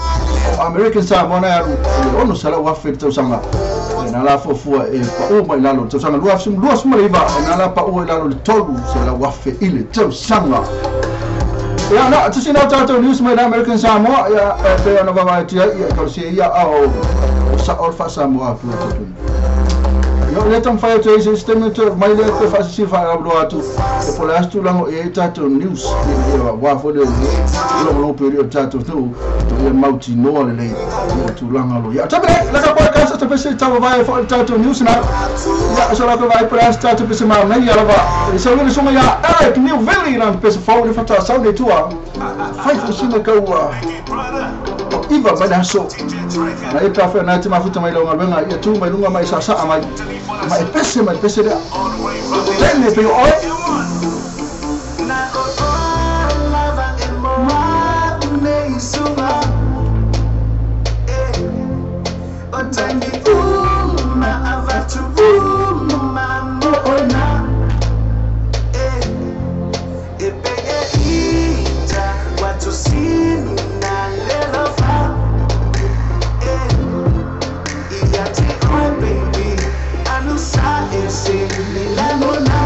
o American Samoa na alu le 600,000 le tausanga e nā la fuafua e pa'u mai lalo le tausanga 2029 e nā la pa'u i lalo le 300,000 i le tausanga. Ia na, tusi nā tātou news mai na American Samoa ia pe ona wawae tia ia kausia ia ao sa o fa Samoa pu atu. Ia le tam fai atu e system te mai le te fa si fa atu atu. E po le astu lango e tātou news ia wa fo le lo lo pe le tātou tu to ia mauti noa le le ia tūlanga lo. Ia tabe la ka podcast te pese tau vai fo tātou news na. Ia so la ka vai por astu tātou pese ma nei ia lava. E so le songa ia Eric New Valley na pese fo le fata sau le tua. Fai fo sina ka ua. Iva mai aso. Na e ka na te mafuta mai longa wenga ia tu mai lunga mai sa sa mai. Mai pese lea. Tene pe oi. Na o lava e moa nei suma. O tangi uma avatu uma mo ona. E pe e ita watu sina lelo fa. Ia te oi baby anusa ese milamona.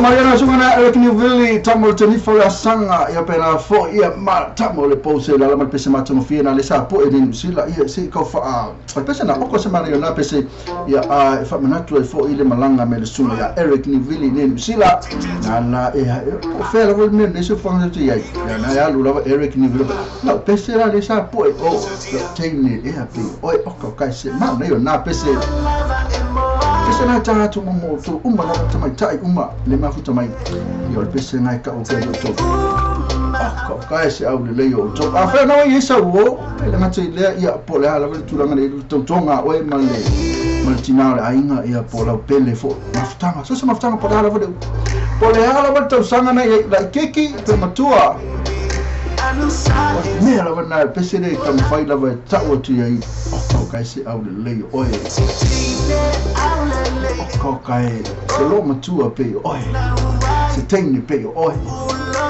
Mariana sunga Eric Newville tamo le tanifa o le asaga ia pena fo'i ia ma tamo le pose la lama le pese matagofie na le sa po'e nei Niusila ia se'i kau fa'a o le pese na oko se mana iona pese ia a e fa'amanatu ai fo'i le malaga me le suga ia Eric Newville nei Niusila na e o fea lava le mea nei se fofoga te iai ia na e alu lava Eric Newville lau pese la le sa po'e o lau teine ea pe oe oka o kai se mana iona pese pese na tā atu mo tō uma lava tamaita'i uma le mafuta mai ia o le pese ngai ka'u kea i outou o ka e se au lelei o outou a fea naua i sau o e le gata i lea ia po o le a lava le tulaga le tautoga oe ma le tinā o le aiga ia po o lau pele fo'i mafutaga so se mafutaga po o le a lava le po o le a lava le tausaga na i laikiki pe matua o mea lava na pese le taumafai lava e ta'u atu iai o ka e se au lelei o oe o ka e se lo matua pe i oe se teine pe i oe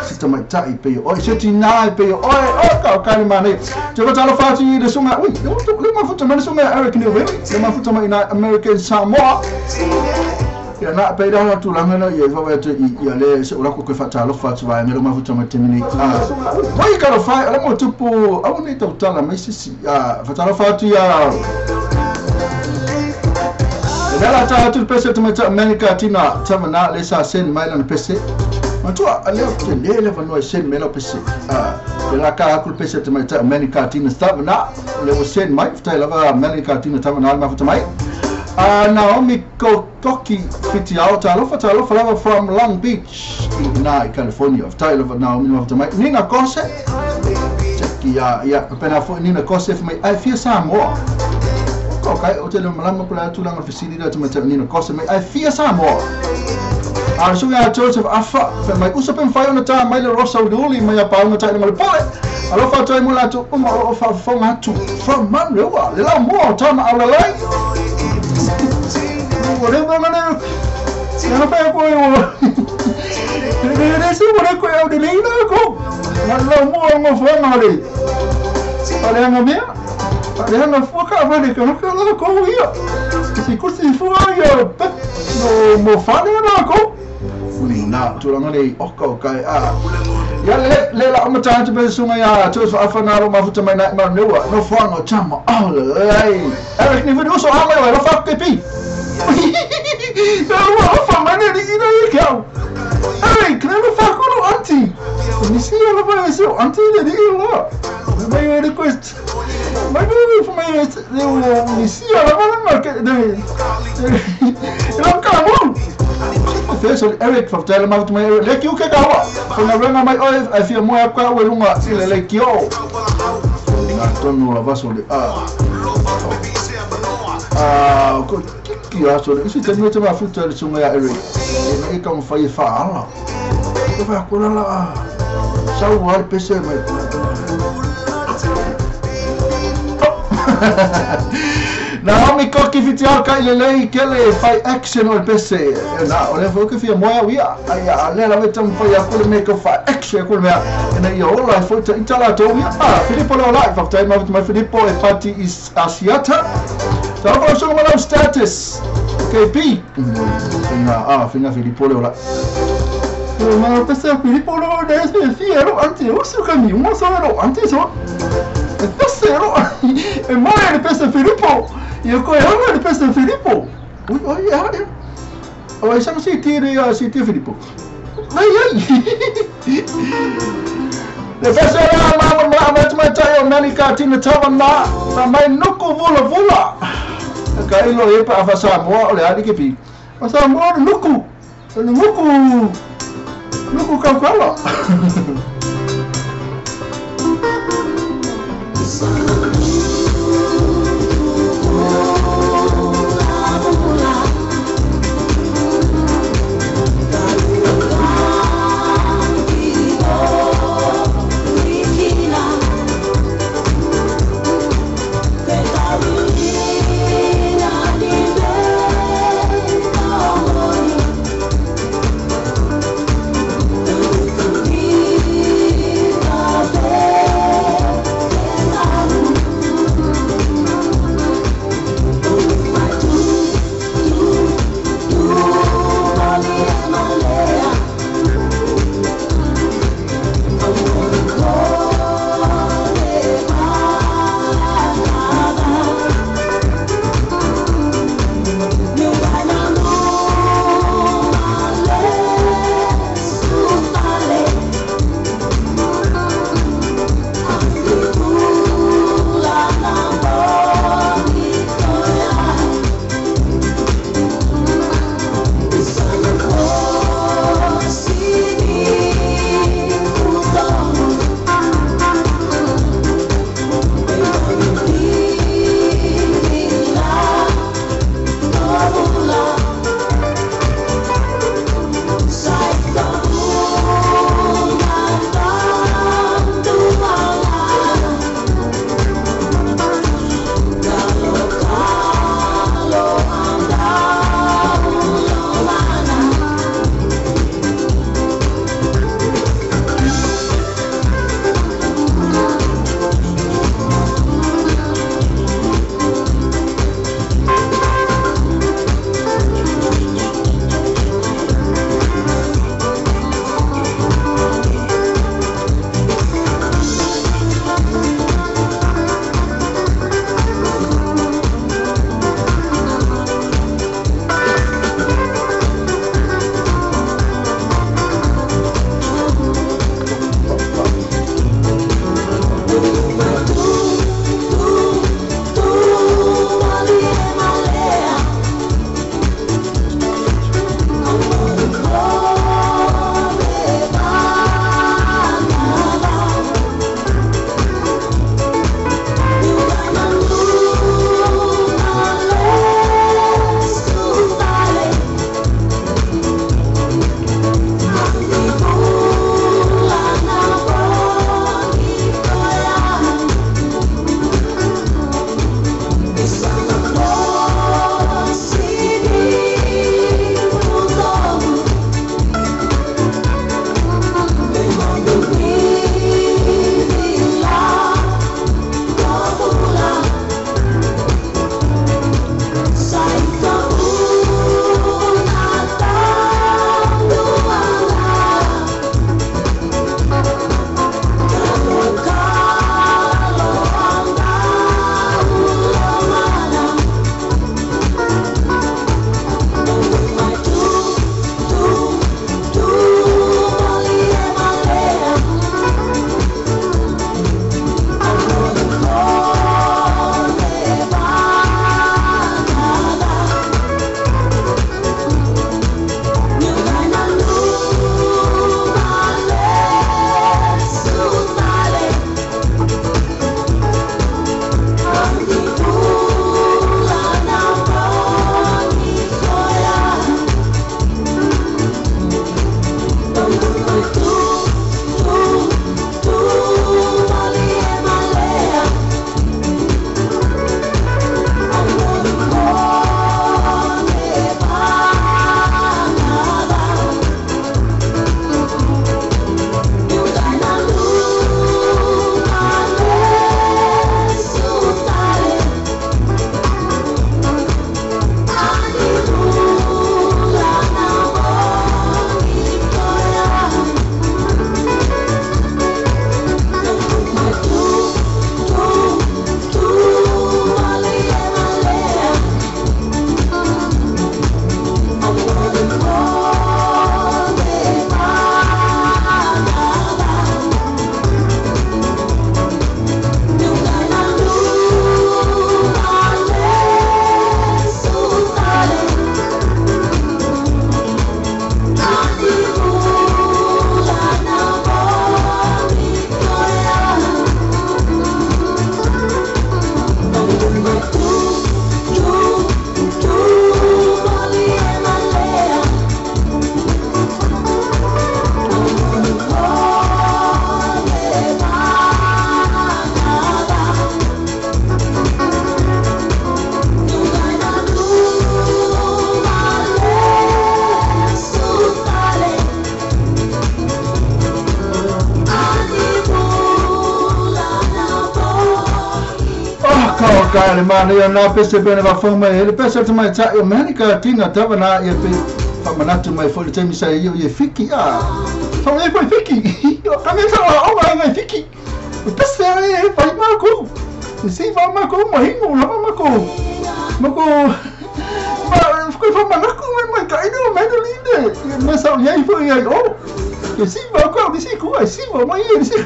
se tamaita'i pe i oe se tinā pe i oe o ka o ka le manei te fatalofa atu i le suga ui le mafuta mai le suga Eric Newville le mafuta mai ina American Samoa ia na pe ira tulaga na ia faavae atu ia le se ulako koe faatalofa atu vaega le mafuta mai taimi nei oi kalofai o le motupu aua nei tautala mai sisi faatalofa atu ia e la ta atu le pese tamaita America tina tamana le sa sen mai lana pese matua alea te le le vanua sen mai lau pese le la ka aku le pese tamaita America tina tamana le o sen mai fatai lava America tina tamana le mafuta mai Naomi Koki Fitiao talofa talofa lava from Long Beach i California fatai lava Naomi mafuta mai Nina Kose ia ia pena foi Nina Kose mai ai fia Samoa o kai o te le malama pula tulaga fesili la tamaita Nina Kose mai ai fia Samoa a suga Joseph Afa fa mai usa pen fai ona ta mai le Rosa Uli mai a paunga tai le pole alofa toi mo la tu uma o fa fonga tu from Manrewa le la mo tama au le lai o le mana na fa ko o le se mo ko au de le na ko na la mo ngo fonga le ale nga mea ale nga foka vale ka ka la ko ia si ko si fua ia pe no mo fale na ko uli na tulaga le oka o kai a ia le la o mata atu pe sunga ia Joseph Afa na ro mafuta mai na Manrewa no foanga tama oh lai Eric ni uso ama o fa ke pi no fa mane ni ina i kau Eric ne fa ko no anti ni si ala fa se anti le ni la mai request mai no fa mai le ni si ala fa na ke ne la ka mo Fes Eric fortæller mig, at læg jo kan gaver. For når ringer mig øje, at fire mor gør vel unger til at lægge jo. Na tonu la vaso le a ko ki a so le si te mete ma futa le sunga ya Eric. E ka mo fa e fa ala. Ko fa ko la sa o al pese mai. Naomi Koki Fitiao kai lelei kele fai action o le pese na o le foi que fia moa ia ai a le la meta fai a kule me ko fai action kule mea na ia ola foi ta itala to ia a Filippo le ola fa tai ma Filippo e pati is Asiata ta fa so ma status KP na a finga Filippo le ola ma pese Filippo le ola se fiero anti o su kami mo so ro anti so pese ro e mo le pese Filippo Io ko e le pese Filippo. Ui oi ia. O e si tiri si tiri Filippo. Ai ai. Le pese la ma ma ma ma tai o Manika tina tawana na mai nuku vula vula. Ka ilo e pa fa Samoa o le ali ke pi. O Samoa nuku. Nuku. Nuku ka kala. Thank you. Ka le manaia na pese pe na faafofoga mai ai le pese o le tamaitai o Amerika tina tava na ia pe faamanatu mai foi le taimi sa ia ia fiki a fa foi fiki o ka me sa o mai ngai fiki o pese e fai ma ko si fa ma ko ma hingo la ma ko ma ko ma ko fa ma ko mai mai ka ino mai no linde me sa ia foi ia o que si va ko si ko si va mai si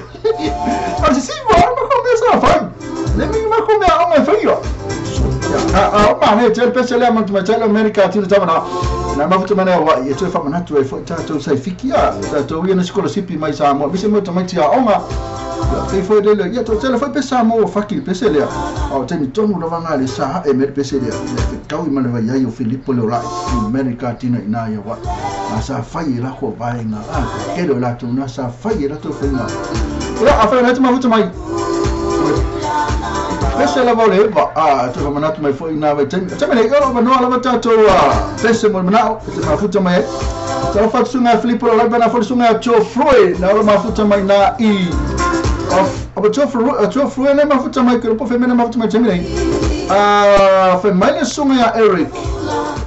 a si va ma ko me sa fai le mi ma ko me a mai fai yo a ma ne te pese le ma ma tele Amerika ti tava na na mafuta mana wa ia toe faamanatu ai foi tatou sa i fiki a tatou ia na sikolasipi mai Samoa mise mo tamaiti aoga ia pei foi lele ia toatele foi pe Samoa ua faki i le pese lea a o taimi tonu lava ga le sa aʻe mai le pese lea ia fetaui ma le vaiai o Filipo Leolaʻi i Amerika tina iina ia uaʻi na sa fai e lako vaega a tele o latou na sa fai e latou faiga ia afai ona e te mafuta mai pese lava o le eva a toe faamanatu mai foi ina vaitaimi taimi nei o loo manoa lava tatou a pese mo le manao e te mafuta mai ai talofa atu suga Filipo Lalai bana foi suga Joe Floyd na o mafuta mai na i of Joe Floyd le mafuta mai ke po femena mafuta mai taimi nei a fe mai le suga ia Eric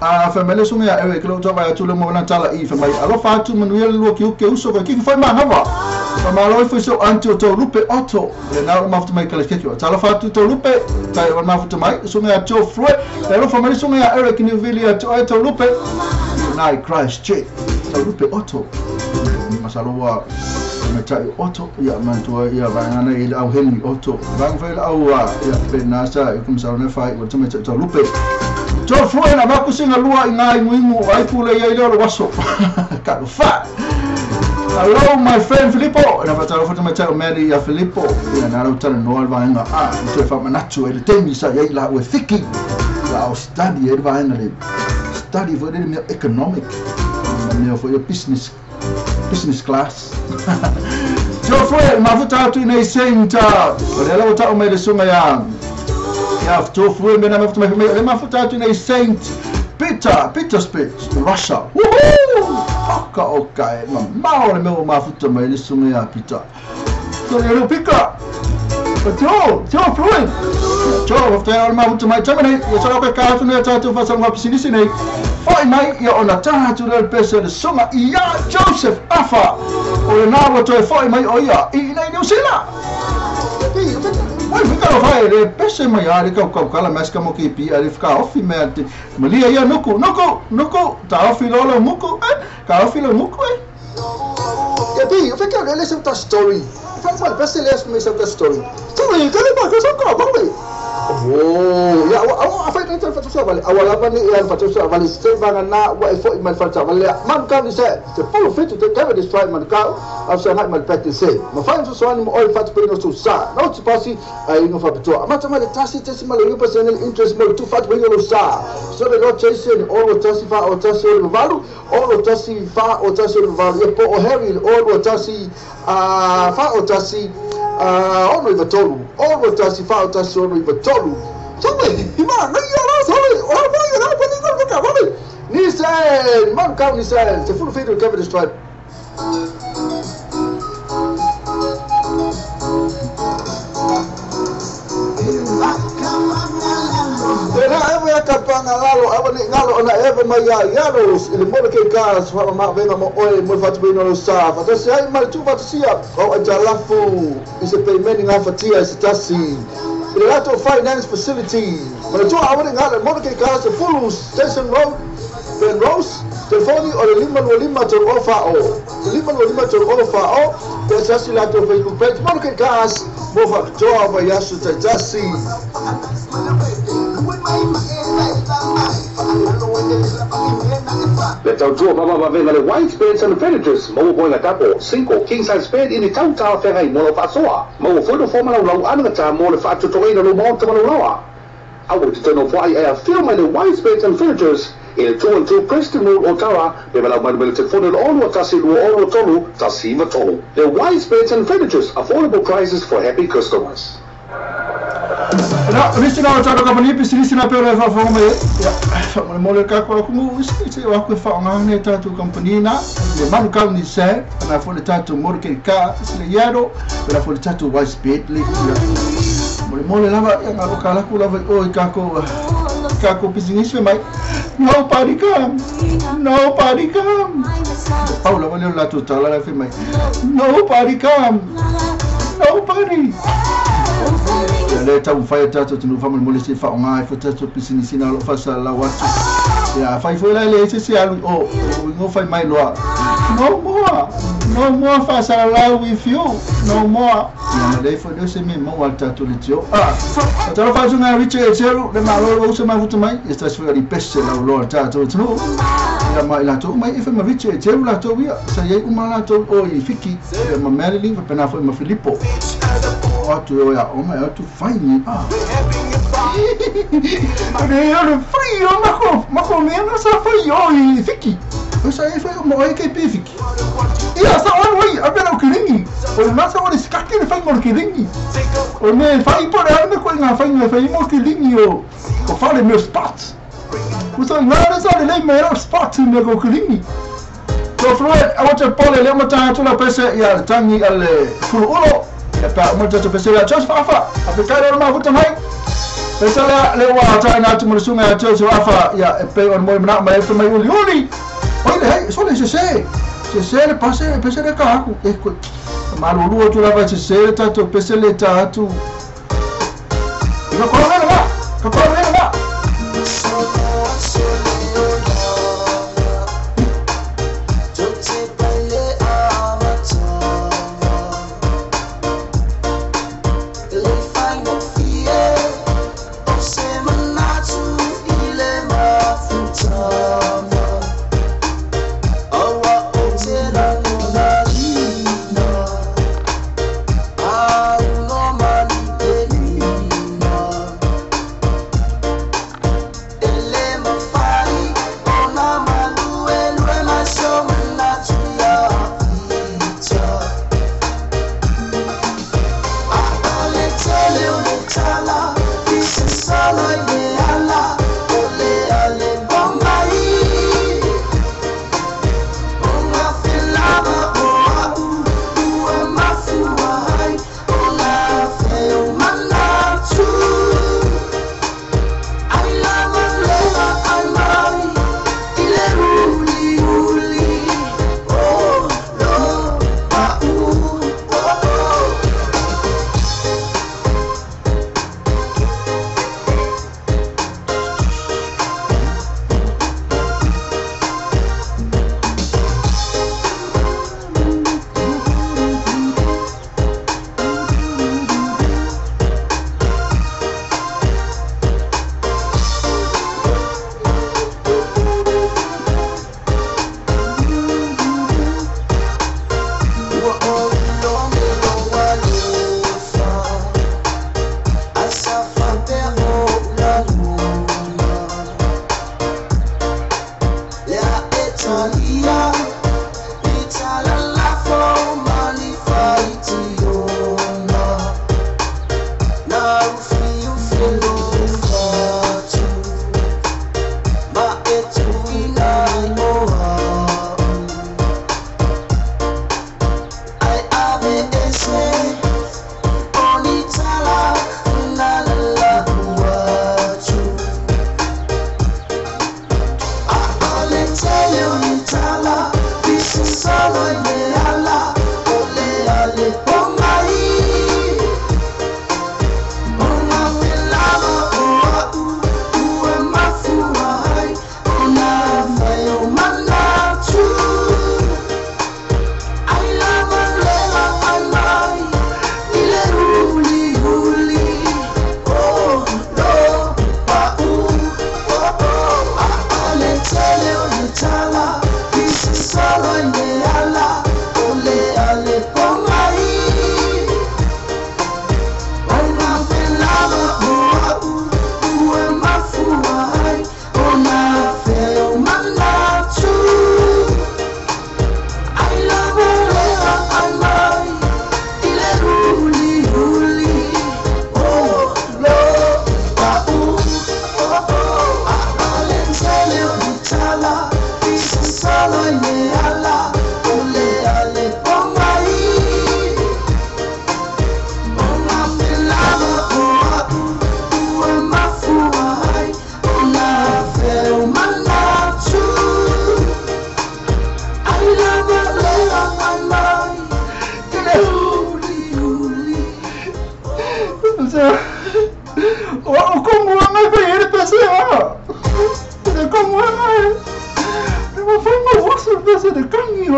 a fe mai le suga ia Eric lo tau vai atu le mo na tala i fe mai alofa atu manuia le lua ki uke uso ka ki foi mangawa fa malo foi so anti o tau lupe Otto le na o mafuta mai kala keki o talofa atu tau lupe tai o mafuta mai suga ia Joe Floyd le alofa mai suga ia Eric ni vili atu ai tau lupe nai Christchurch tau lupe Otto masalo ua mai tai Otto ia mantua ia vaega i le au Henry Otto vaega foi le au ia pe na sa i kumsalo ne fai ua tama tau lupe Joe Floyd na makusinga lua i ngā inguingu ai pule ia i leo le waso ka fa. Hello my friend Filippo na fatalo fota mai tau Mary ia Filippo ia na lau tala noa le vaega a toe faamanatu ai le taimi sa iai la ua fiki la o study ai le vaega le study foi le mea economic ma mea foi business business class. Joe Floyd mafuta atu nei Saint o le lau tau mai le suga ia ia Joe Floyd mena mafuta mai mai le mafuta atu nei Saint Petersburg Russia. Woohoo! Ka o kai ma mao le mea mafuta mai le suga ia Peter. So le pika. Joe, Joe Floyd. Joe, of te o mafuta mai tamane, ia sala ka ka atu nei tātou whasanga pisinisi nei. Whai mai ia ona taha atu le pese le suga ia Joseph Afa. O le nā ua toe whai mai o ia i nei New Zealand. Wai whika o whai le pese mai a le kau kau kala maska mo ki pi a le whaka ofi mea te malia ia nuku, nuku, nuku, ta ofi lolo muku, ka ofi lo muku, Ia pi, o wheka le le ta story. Fa fa pese le me sa ta story. Story, ka le ba ka sa ka ba le. Oh, ia wa a fa ta fa sa vale. Awala va ni ia fa sa vale se va na wa e fo i mal fa sa vale. Man ka ni se te full fit te ka de strike man ka a sa na mal practice se. Ma fa so ni mo oi fa pe no so sa. No ti pasi ai no fa to. Ma ta ma le tasi te si ma le pa se interest mo tu fa pe no sa. So le lo chase ni o lo tasi fa o tasi o valu o lo tasi fa o tasi o valu. E po o Harry o lo tasi a fa o tasi ono i tolu ono tasi fa o tasi ono i tolu so i ma na ia la so o ma ia la pa ni ko ka ba ni se man ka ni se te full feed cover this tribe. Tena ewe ka panga lalo ewe ni ngalo ona ewe mai ia ialo i le mole ke ka fa ma venga mo oi mo fa tu no sa fa se ai mal tu fa sia o ajalafu i se payment nga fatia i se tasi i le lato finance facility ma tu awe ni ngalo mole ke ka se full station road Ben Rose telefoni o le 525 tolu o fa o 525 tolu o fa o te sasi lato Facebook page mole ke ka mo fa toa va yasu tasi. Le tautua mama venga le white beds and furnitures maua boinga tapo 5 king size bed ini tau tau whengai mo lau whaasoa maua foi no foma lau lau anaga tā mo le whaatutoina lo maota ma lau lawa aua te tono whai e a whio mai le white beds and furnitures i le 212 Preston Road Otara me malau mai le telefone le 6 1 2 6 3 1 3. The white beds and furnitures, affordable prices for happy customers. Na, nisi na tātou kapani pisinisi na pera e whawhanga mai ia, whamane mole ka koa kumu isi te o aku e whaonga nei tātou kampani na le manu kau ni se na fo le tātou more ke ka se le iaro na fo le tātou wise bed le ia Mole lava ia ngā roka laku lava i o i kākou pisinisi mai. Nobody come. Nobody come. Pau lava leo lātou tala la fai mai. Nobody come. Nobody. Ia le tau whai tātou tunu whamani mole se whaonga e whatatou pisinisi na lo whasa lau atu. Ia whai fue lai le se alu o ingo whai mai loa. No more. No more whasa lau with you. No more. Ia na le fue se me mau al tātou le tio. Ah. Talo whatu ngā Richard e teru le malo o se mai futa mai. Ia stas fue ali pese lau loa tātou tunu. Ia mai lātou mai e whai ma Richard e teru lātou ia. Sa iei uma lātou o i Fiki. Ia ma Marilyn whapena fue ma Filippo. Atu o ia o mai atu whai ni. Ah. Ane whai o mako mea sa whai o i Fiki. O sa e whai o mo e ke pe Fiki. Ia sa o wai a pera o kiringi. O le masa o le skake le whai mo le kiringi. O me whai po le ane koe ngā whai ngā whai mo kiringi o o whare meo spot. O sa ngā re sa le lei mea o spot mea ko kiringi. Ko Floyd, a wate pole le mata atu la pese ia le tangi a le fulu ulo. Ia pā o mata pese ia Joseph Afa. A pe kai o mafuta mai. Pese lea le ua taina atu mo le sunga ia Joseph Afa. Ia e pe o mo mana mai e mai uli uli. Oi le hei, so le se. Se le pase, pese le ka aku. E ko malulu atu lava se le tatou pese le ta atu. Ka ko le la. Ka ko le la.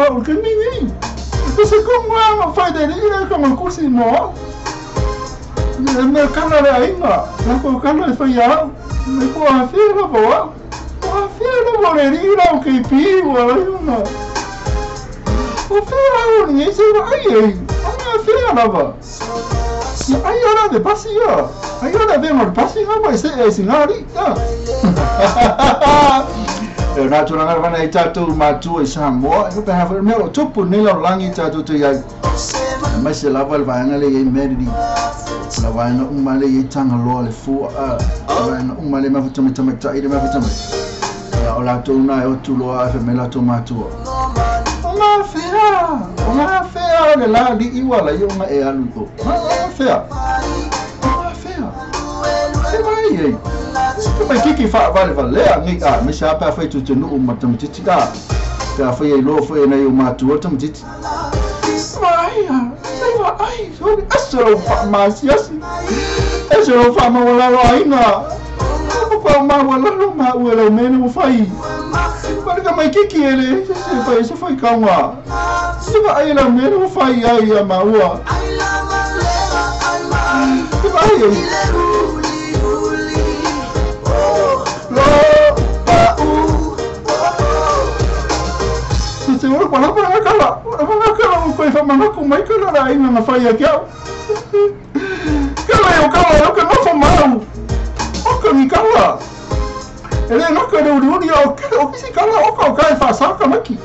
o ke mingi. Se ko ma fai de ni ka ma kusi mo. Me kala le ainga, la ko kala e fai au. Me ko a fia bo. O fia lo le ri la o ke pi o la una. O fia o ni se ai ai. O me fia la ba. Ai ora de pasi ya. Ai ora de mo pasi ha ba se e singari. E na tuna ngā whana i tātou mātua i Samoa, e kupe hafa mea o tupu nei lau langi tātou te iai. E mai se lava le vaenga le iai meriri, la vaenga uma le iai tangaloa le fua, la vaenga uma le mafuta mai tamaitai le mafuta mai. Ia o lātou nā e o tuloa e whamai lātou mātua. O ngā whea, o ngā whea le la li iwa la i o ngā e alu i o. Ngā whea, o ngā whea, e mai ei. Te mai kiki wha vale valea ngi a me sa pa fai tu te nuu ma tamatiti a pe a fai e loa fai nei o mātua tamatiti. Mai a, sei wa ai, so aso fa ma siasi. Aso fa ma wala lo aina. Pa ma wala lo ma wala me no fai. Pa ka mai kiki ele, se fai se fai kaunga. Se va ai la me no fai ai a ma ua. Se va ai. Te ora wala pa kala wala kala o koe whamanaku mai kala rā inga ngā whai a kia au. Kala e o kala e o ka ngawha mau. O ka mi kala. E le noka re uri uri o kisi kala o ka o ka e whasaka maki.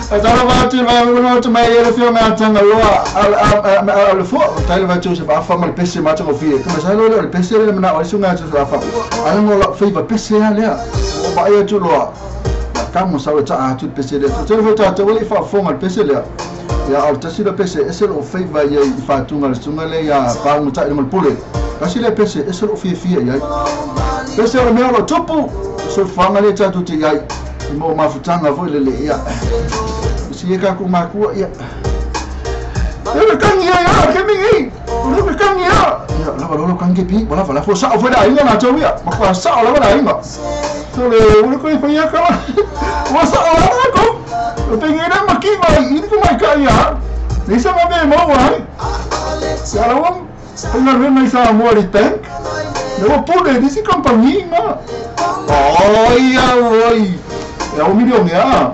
A tala wātu wā atu mai e le whio ngā tanga loa a le fua. O taile wātu se whaafa ma le pese mātanga o whie. Kama sai loa le pese le mana o isu ngā atu se whaafa. A ngo la whiva pese a lea. O ba ia tu loa. Ka mo sa ta atu pese le. Te fo ta te wele fa fo ma pese le. Ya al tasi le pese ese lo feiva ia i fatunga le sunga le ya pa mo ta le pule. Kasi le pese ese lo fie fie ia. Pese o me lo tupu. So fanga le ta tu te ia. I mo mafutanga fo le le ia. Si e ka ku makua ia. E le kangi ia ke mingi. O le kangi ia. Ia la lo kangi pi, wala wala fo sa o fo da inga na to ia. Ma kwa sa o la wala inga. So le o ko i ia kala. O sa o la ko. O pengi na maki mai i ko mai ka ia. Ni sa ma be mo wa. Ya la wam. Una rena i sa mo ri tank. Le o pule di si compagnie ma. Oi oi. E o milione ia.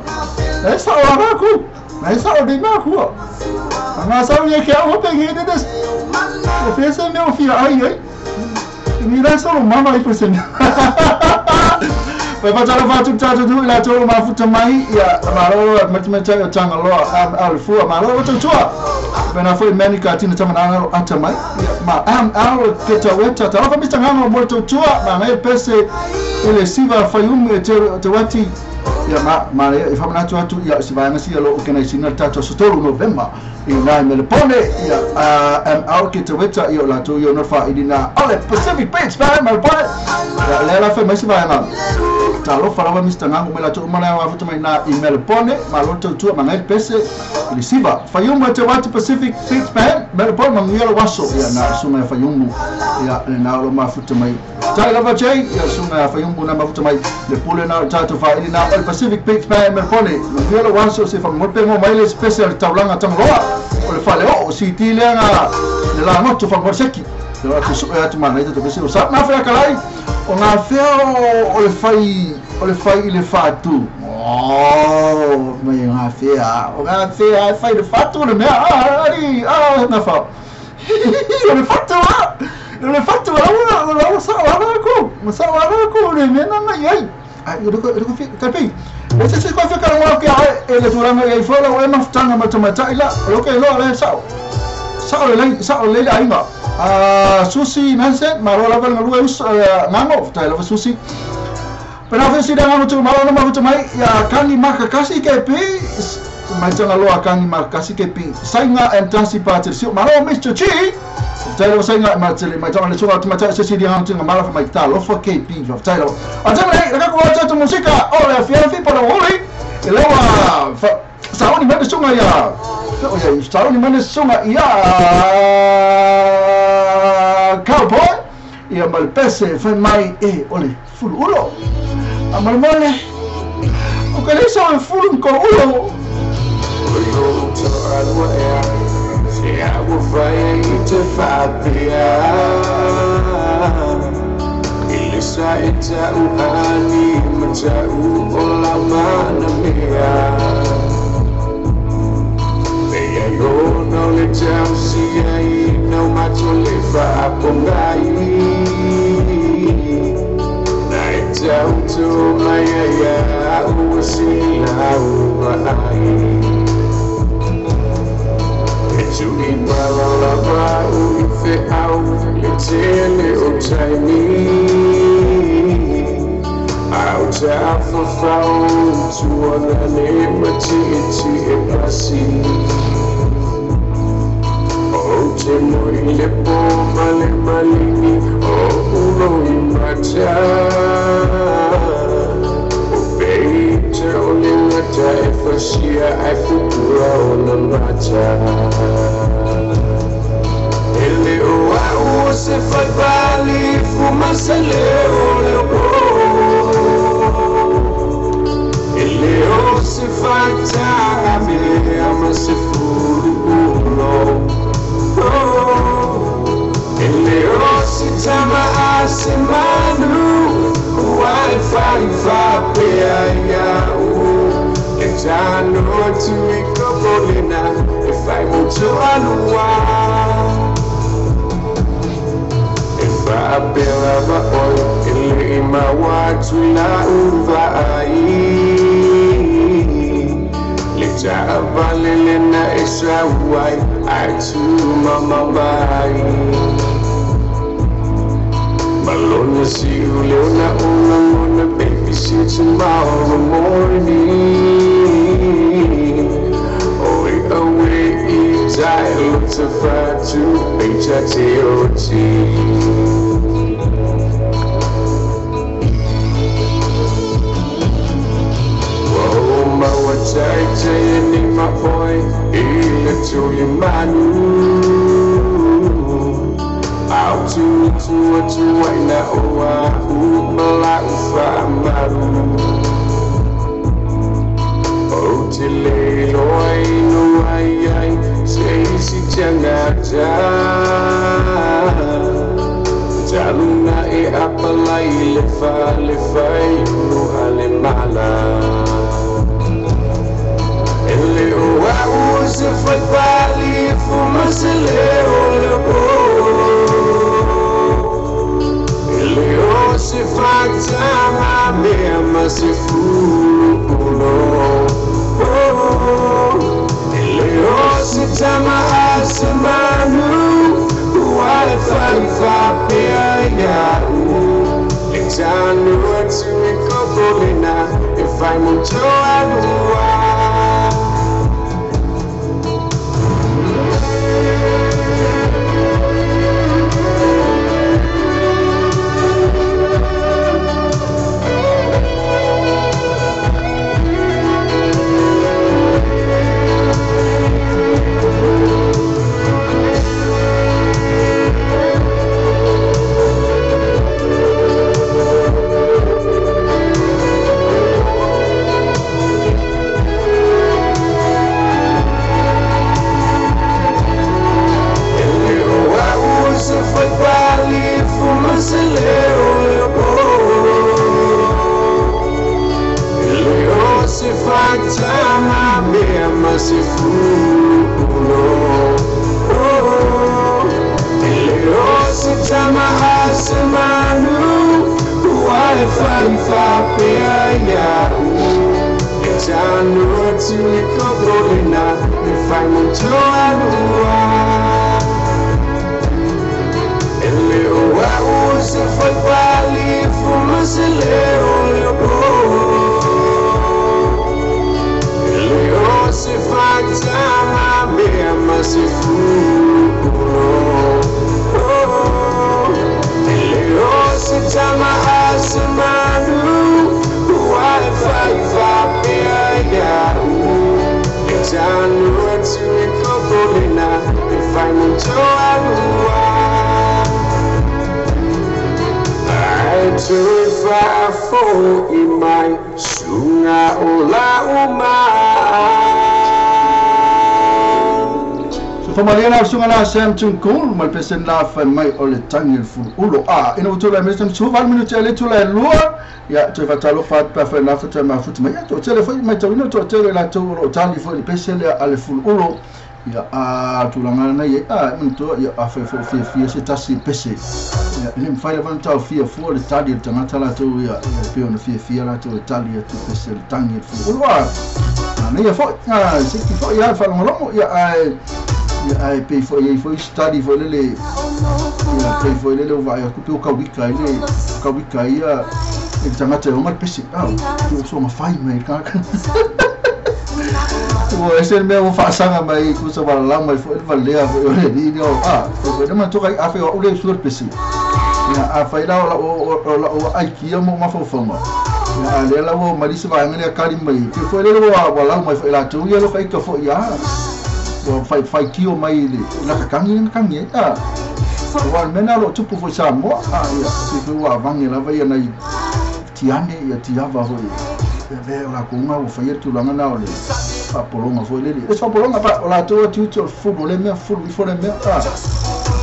E sa o la ko. E sa o de ma ko. Nga sa ia ke o pengi de des. O fesa meu fia ai ai. Ni la solo mama i present. Pai patara fatu tatu tu ila tolu mafuta mai ia malo matimata o tanga loa al fua malo o tua. Bena foi meni ka tina tamana alo ata mai ma am alo ke ta weta ta fa mista ngano mo tua ma ngai pese ile siva fayum e te wati ia ma ma e fa mana atu ia si vai ngasi alo organizing tatu sotolu November i nai Melbourne ia am alo ke te weta ia la tu ia no fa idina ole Pacific Beach ba Melbourne ia le la fa mai si vai ma ta lo fa la mista ngango mela tu mana wa futa mai na i Melbourne ma lo tu ma ngai pese ile siva fayum te wati Pacific Beach ba Melbourne ma ngi lo waso ia na sunga fayum ia na lo ma futa mai ta la va chei ia sunga fayum na ma futa mai le pule na ta tu fa idina ole Pacific Beach ba Melbourne ngi lo waso se fa mo pe mo mai le special taulanga tangloa o le fale o si ti le nga le la moto fa mo seki le atu su atu mana i te pese o sa na fea kalai o nga fea o le fai i le fatu oh mai nga fea o nga fea fai le fatu le mea ari a na fa o le fatu a le fatu a la sa la ko sa la ko le mena na iai ai ro ko ka pi ese se ko fika lo ke ai ele turanga i fola o e mafutanga matamata ila lo ke lo le sa sa le sa le ainga a susi nanse marola val ngalu us ngango tai lo susi pero fe si ngango tu marola mafuta mai ya kangi makakasi ke pi mai tanga lo kangi makakasi ke pi sainga and tansi party si maro Mr. G tai lo sainga ma tele mai tanga le sunga tu se si ngango tu mala fa mai ta lo fa ke pi fa tai lo a tanga le ka ko ta musika o le fi fi para holi e lo fa saoni mane sunga ya o ya saoni mane sunga ya cowboy ia malpese fai mai e ole fulu ulo a malmole O ka le sa fulu ko ulo. 2, 5, 4 in my Lunga o la uma. So whamaliana o sunga la Sam Tungkul ma le pese la whai mai o le tangi le fulu a ina utula e mesa msu valu minuti a le tula e lua ia toe whatalo what pa whai lafa toe mafutu mai ia to tele whai mai tauina to tele la tau o tali fo le pese le a le fulu ulo ia a tulaga na ia a manatua ia a whai fo fia fia se tasi pese ia le mwhai lawan tau fia fua le tali le tangata la tau ia pe ona fia fia la tau e tali atu pese le tangi le fulu ulo a na ia fo a se ki fo ia whalongolongo ia a ia ai pe fo ia fo study fo lele ia pe fo lele o vai ku pe o kawika ile kawika ia e tangata o ngal pese a o so mafai mai ka o ese me o fasanga mai ku sa wala mai fo le valea fo le ni o a o le ma to kai a fe o le sur pese ia a fai la o la o ai ki mo ma fo fo ma ia le la o marisa vai ngale kali mai pe fo le o wala mai fo la tu ia lo kai ka fo ia o fai fai tio mai le la kakangi na kangi a o mena lo tupu fo sa mo a ia se fo wa vangi la vai na tiane ia tiava fo ia ve la ko nga o fai tu la na o le pa polonga fo le le so polonga pa o la tu tu tu fu le me fu fo le me a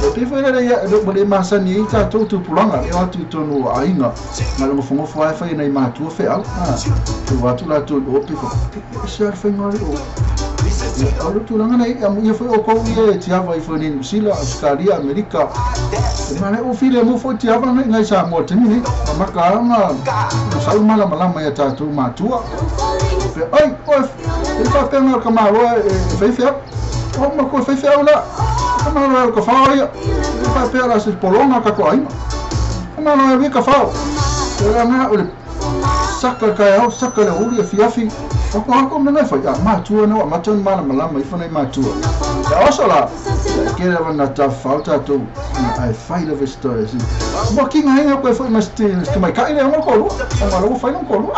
e pe fo le ia do le ma sa ni ta tu tu polonga e o tu tu no ainga na lo fo fo ai fai na ma tu fe au a tu wa tu la tu o pe fo se fai ngari o o le tulaga nei ia foi o kou ia e tiava i foi nei New Zealand, Australia, Amerika. E mana o file mo foi tiava nei ngai sa mo temi nei. Ma ka nga sa u mala mala mai ta tu matua. Fe ai o e fa penga ka malo e fe fe. O ma ko fe fe la. Ka malo ka fa ia. E fa pe la se polonga ka ko ai. Ka malo e ka fa. E nga o le saka ka au saka le uri e fiafi. Ako ako mena fai a matua no matua mala mala mai fana matua. Ya osola ke le na ta falta tu ai fai le story. Mo ki ngai ko foi mas te mai ka ile mo ko lu. Ma lo fai no ko lu.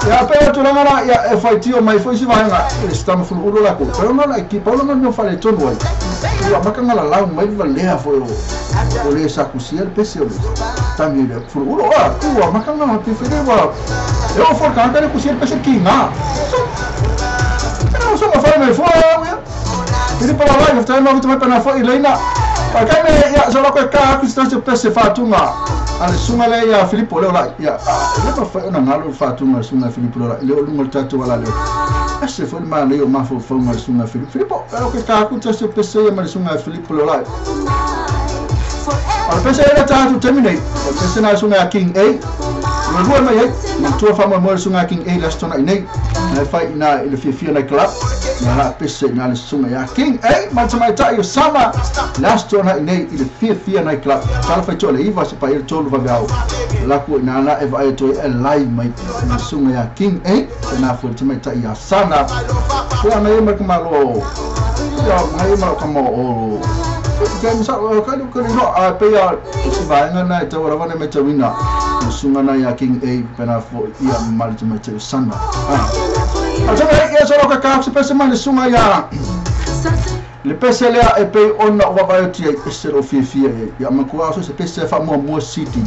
Ya pe tu la la ya e fai tio mai foi si vai nga estamos fu ulu la ko. Pero no la equipa no no fale ton wai. Ua makanga la lau mai valea foi o le sakusia le pese o le tangi le fu ulu a ua makanga te fere wa. Eu for canta le kusia pese kinga. Pero so ma fai mai foi ya. Pili pa la vai, fai ma mai pa na foi leina. Pa kai me ya so la ko ka ku sta se pese fatunga. Ale sunga le ya Filipo le la ya. Le pa fai na ngalo fatunga sunga Filipo le la. Le o lungo tatu wala le. Ase foi ma le o ma fo fo ma sunga Filipo. Filipo, pero que ka ku sta se pese ya ma sunga Filipo le la. Ale pese era tatu terminate. Pese na sunga King A. Lua mai ai, matua wha moe sunga King A last tona inei. Na whai ina i le fiafia nei club. Na la pese ina le sunga ia King A, mata mai tai o sama. Last tona inei i le fiafia nei club. Tala whai toa le iwa se pa i le tolu wawe au. Laku ina ana e vae toi e lai mai na sunga ia King A. Na fo te mai tai ia sana. Kua ngai mai ka malo. Ia ngai mai ka mo o. Ke msa o ka lu ka no a pe ia si vaenga na e tau rawa ne me tauina. Sunga na ia King A pena fo ia mali te mai te sana. A tama ia solo ka ka se pese mai le sunga ia. Le pese lea e pe ona o vae ti e se lo fiafia e. Ia makua so se pese fa mo mo city.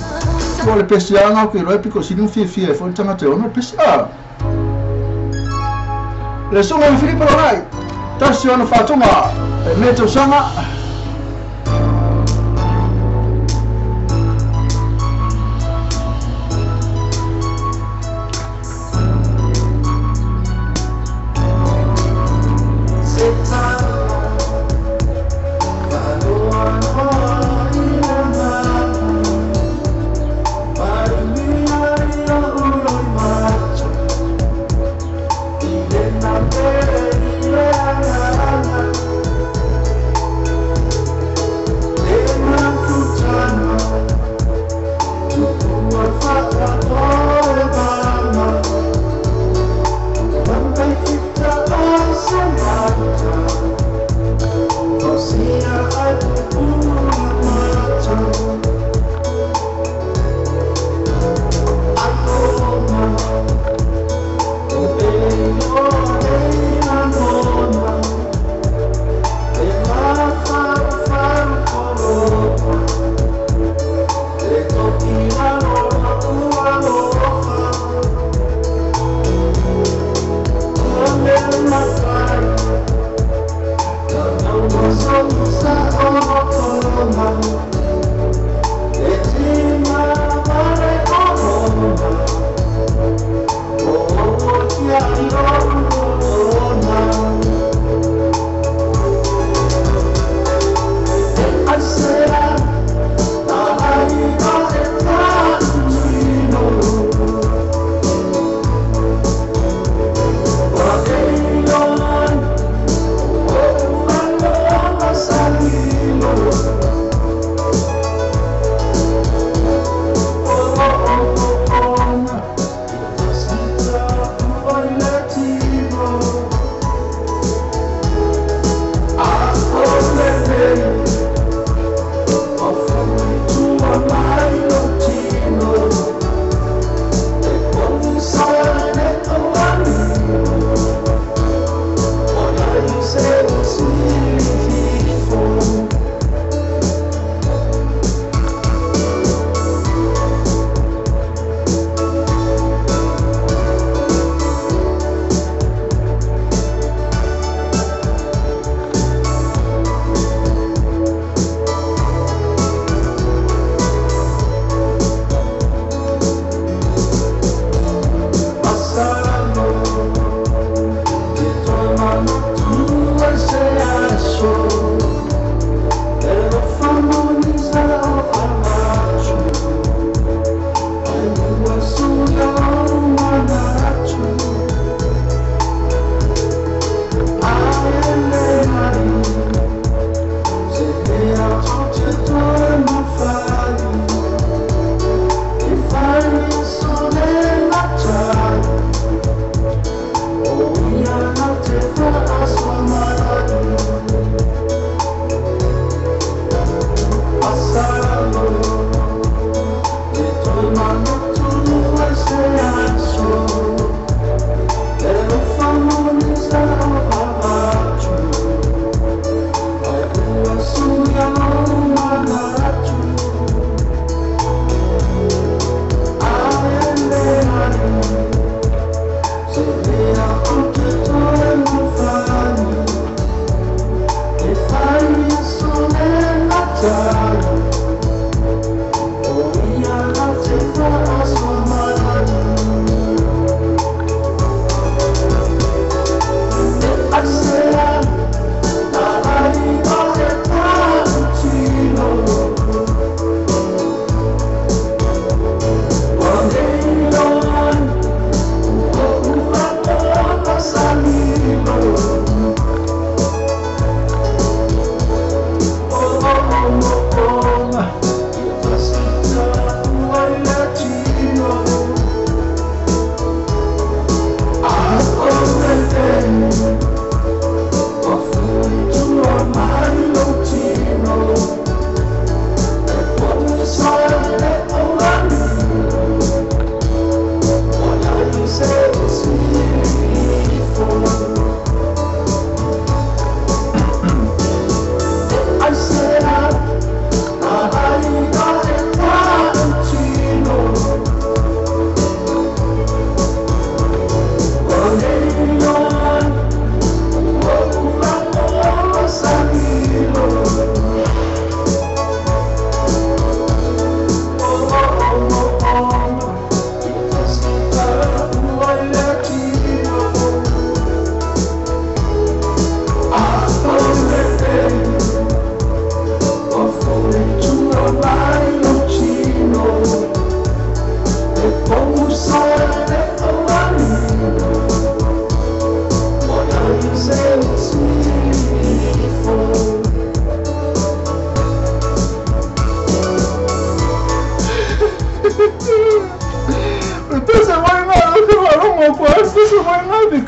O le pese anga ko ro piko si no fiafia e fo tanga te ona pese a. Le sunga i Filipo Rai. Tasi ona fatunga e me te sanga.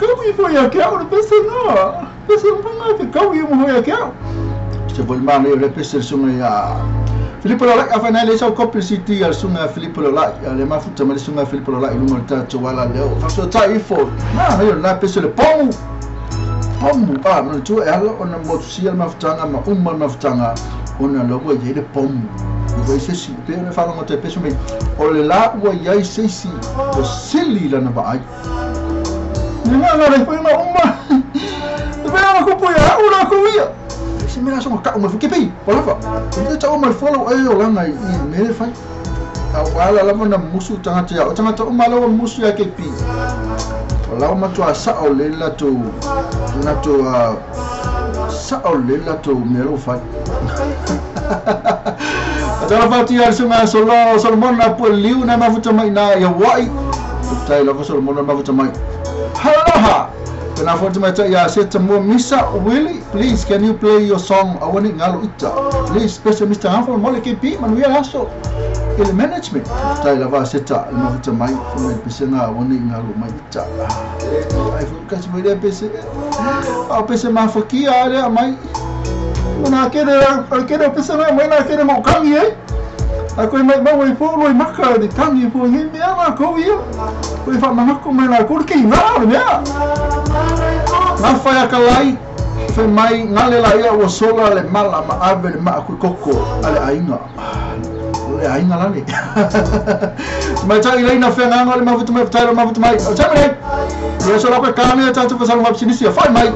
kau i fo ia ke au le pese na. Pese mpanga fe kau i mo ia ke au. Se vol ma le pese sunga ya Filipo Lolai afa le sau kopi city al sunga Filipo Lolai le mafuta ma le sunga Filipo Lolai lunga ta tawala leo faso ta ifo na le la pese le pomu pomu a no tu e ala ona mo sia mafutanga ma umma mafutanga ona logo ye le pomu o se si pe le fa ngo te pese me o le la ua ye se si o sili la na ba ai ni na le foi ma umma te pe na ko po ya ura ko ia se me la so ka uma ke pe wala fa te ta uma follow e o langa i me fai a wala la na musu tanga te o tanga ta uma lo musu ya ke pi wala uma to sa o le la to na to sa o le la to me lo fai Atala fati al sunga solo Solomon na po liu na mafuta mai na ya wai tai lo Solomon na mafuta mai haloha. Then I thought to myself, yeah, I said to Misa Willie, please, can you play your song? I want it ngalo ita. Please, special Mr. Hanford, Mole KP, Manuel Aso, in management. Tai lava seta, mafuta mai, for my pesena, I want it ngalo mai ita. I forgot to read pese. A pese mafokia, ale mai. Mana kere pesena, mai na kere mo kangi eh. A koe mai mau i pōlo i maka de kangi po i mea na ko ia. Koe fa manako mai na ko ke ngā le mea. Ngā whai a kalai, whai mai ngale la ia ua sola le mala ma ave le maa kui koko a le ainga. Le ainga lani. Mai tai leina whai nganga le mafutu mai whatairo mafutu mai. O tama nei, ia sola koe kāne a tātou whasalo mapsinisi a whai mai.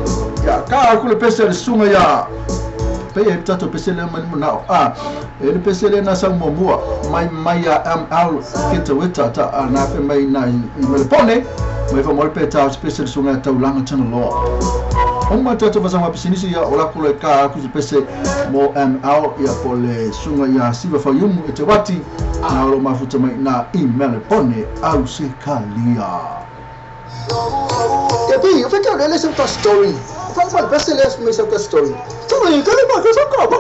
Ia kā aku le pese le sunga ia. Pe e tātou pese le mai muna. A, e le pese le na sau mua mai mai a ML kita weta ta a nā whai mai na i melepone. Mai fa mole pe tā pese le sunga taulanga tana loa. Oma tātou whasanga pisinisi ia o lako le kā aku se pese mo ML ia po le sunga ia siva whaiumu e te wati nā olo mafuta mai nā i melepone au se kalia. E pi, o whekau le sau ta story. O whakau pese le me sau ta story. Tau kale ma ko sa ka ba.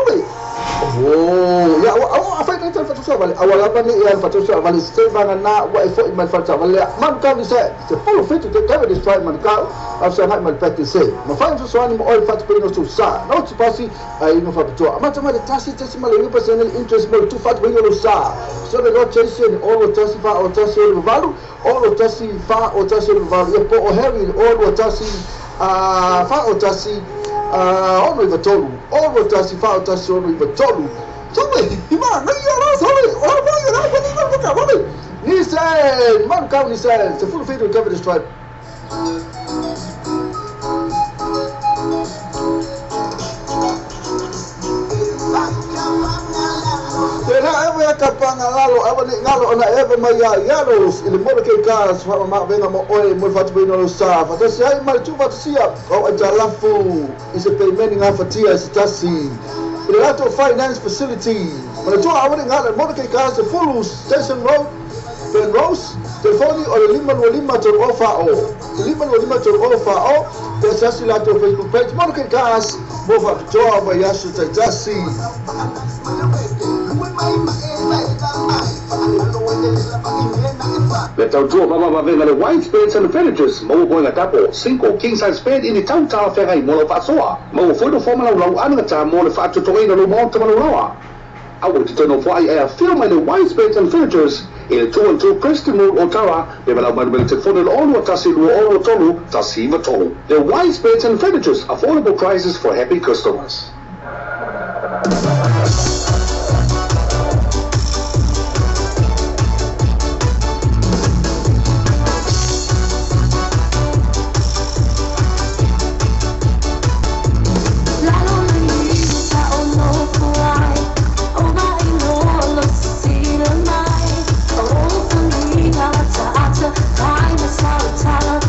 Oh, ya o a whai nei whatusa vale. Awa lava ni ia whatusa vale se vanga na wa e fo i mai whatusa vale. Man ka ni se te follow fit te keve this right man ka. Au sa mai pete se. Ma whai so so ani mo oi whatu pino so sa. No ti pasi ai no whatutoa. Ma tama le tasi tasi ma le percent interest mo tu whatu pino sa. So le lo chase ni o tasi fa o tasi o valu o tasi fa o tasi o valu. Ia po o Harry o tasi a fa o tasi ono i vatolu, ono tasi fa o tasi ono i vatolu. Sabe, ima, no ia la, sabe, o la ia la, la, la, la, ni se, man kau ni se, se full feed cover this tribe. Tena ewe ya kapanga lalo, ewe ni ngalo ona ewe mai ya yalo, ile mole ke ka swa ma venga mo oi mo fatu bino lo sa. Fatasi ai mal tu fatusia, o atalafu is a payment nga fatia is tasi. Ile lato finance facility. Mana tu awani ngalo mole ke ka se full station road. Ben Rose, telefoni o le 525 tolu ofa o. 525 tolu ofa o. Te sasi lato Facebook page mole ke ka mo fatu ba yasu tasi. Le tautua mama venga le white beds and furnitures maua boinga tapo 5 king size bed ini tau whengai mo lo whasoa maua foino fomala lau anga tā mo le whaatutoina lo maota manuloa. Awa te tono whai e a whio mai le white beds and furnitures i le 212 Preston Road Otara me malau manu mele te fono le ono tasi lua ono tolu tasi iwa tolu. The white beds and furnitures, affordable prices for happy customers. Tala,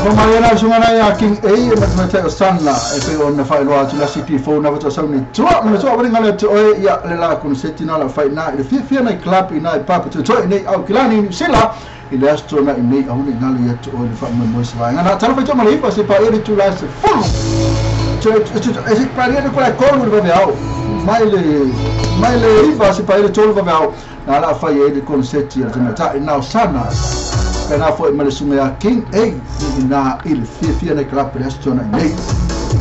Whamariana sunga ia King A e matamata o Sana e pe ona whailoa atu la city phone na wata sauni tua mana tua wale ngale atu oe ia le la konseti na la whai na i le fiafia nei club i nai papa tu toi nei au kilani New Zealand i le aso na i nei au nei ngalo ia tu oe le wha moe se vaenga na talo whai male ipa se pa eri tu la se fulu e se pa eri kula kolu le vave au mai le ipa se pa eri tolu vave au na la whai e le konseti a te mata i nao Sana pena foi ma le sunga ia King A i nā i le fiafia nei club le aso na i nei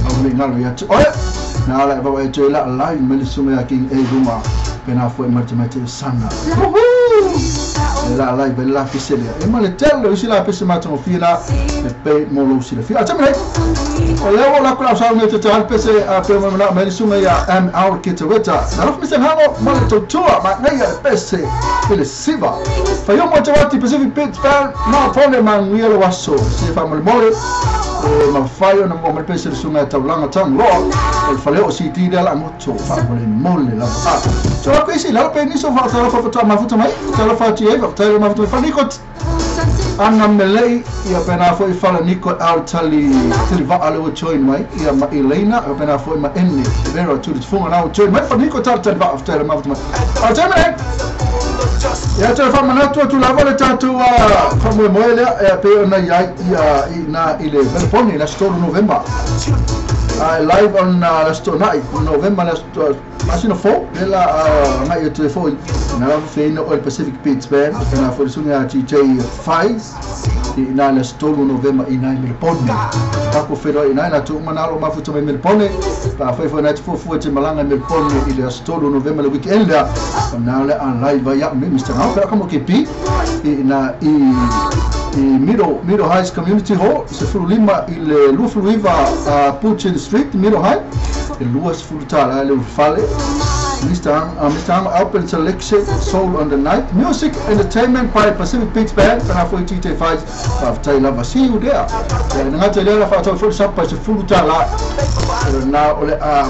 au nei ngalo ia tu oe na ala e wawa e tui la live ma le sunga ia King A luma pena foi ma le tamate Sana e la live e la fiselia e ma le tele isi la pese matongo fia e pe mo lo si le fia a nei o leo la kula sa me te te pese a pe mo na ma le sunga ia M R Kitaweta na lo mse hango ma le totua ma nei le pese le siva fa yo mo te Pacific Beach Band ma pone ma ngia le waso se fa mo le mole e ma fa yo na mo le pese le sunga taulanga tang lo e fa le o si ti le la moto fa mo le mole la fa so la pese la pe ni so fa fa fa ma fa mai ta fa ti e fa ta ma fa fa ni ko Anna Melei ia pena foi fala Nico al tali tali va ale o join mai ia ma Elena ia pena foi ma Enne Vera tu funga na o join mai fa Nico tal tali va after ma fa a teme ia te fa manatu tu lava le tatu a fa mo mo le e pe ona ia ia na ile Melbourne la 3 November live on la sto nai November la masina 4 lela ngai e te foi na la fe no el Pacific Beach Band na foi sunga TJ 5 i na la 3 November i nai Melbourne ta ko fe i nai na tu manalo ma futu Melbourne pa foi foi na te fu te malanga Melbourne i la 3 November le weekend la na le an live ya me Mr. Ngau ka mo ke pi i na i Middle Heights Community Hall se fululima i le Lufuluiva Puchin Street Middle High e luas fulutala le fale Mr. Ang Open Selection Soul on the Night Music Entertainment by Pacific Beach Band na foi TJ 5 fa tai lava see you there na ngata le fa to full sapa se fulutala na ole a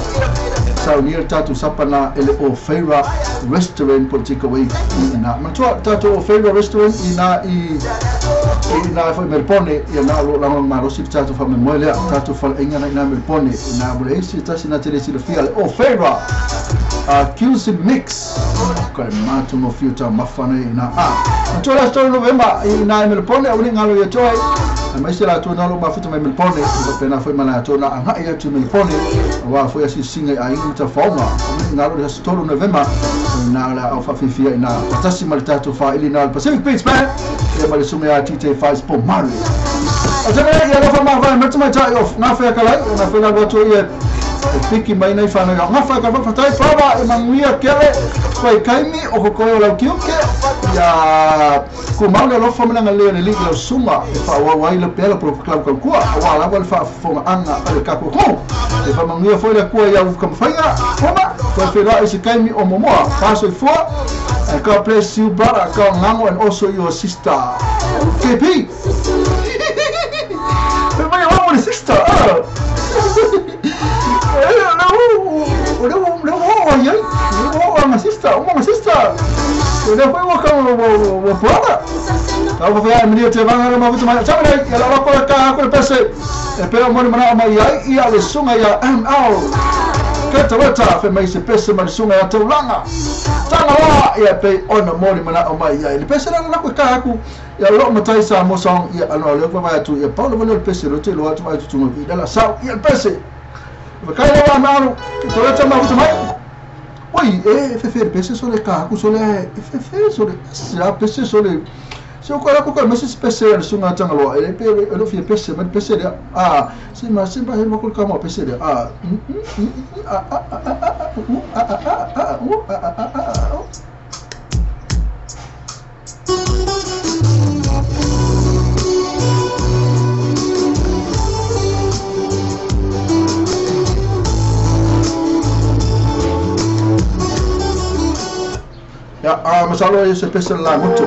saunir tatu sapa na ele o Feira Restaurant political way na ma tatu o Feira Restaurant ina i na foi Melbourne ia na lo la ma ro si tatu fa me moele tatu fa inga na Melbourne na bole si tasi na tele si le fia o Feira QC Mix ko ma tu no future mafana na a to la story November ina Melbourne au ngalo ia toi mai se la tu na lo ma futu mai Melbourne ko pena foi mala to na anga ia tu Melbourne wa foi asi singa ai ta fauma ngalo la story November na la au fa fifia ina patasi mal tatu fa ili na Pacific Beach Band e ma le sunga TJ 5 po Mari a tele ia la fa ma va ma ta of na fa kala na fa la to ia piki mai nei whanau ngā whai ka whakatai pāwa e manguia kele whai kaimi o kokoe o lau kiuke ia ko maule alofa mena lea le liki lau sunga e whaawau ai le pela pro klau kau kua awa lawa le whaafonga anga ale kako kou e whamanguia foi le kua ia ukamawhainga koma koe whenua i se kaimi o momoa whasoi fua and God bless you brother ka ngango and also your sister KP mai o mo sister Oi, e fefe pese sole ka ku sole fefe sole sa pese sole se ko la ko ko mesi pese le sunga tanga lo e pe lo fi pese ma pese le a se ma se ba mo ko ka mo pese le a a a a a a a a a Ya, masalo se pese la moto.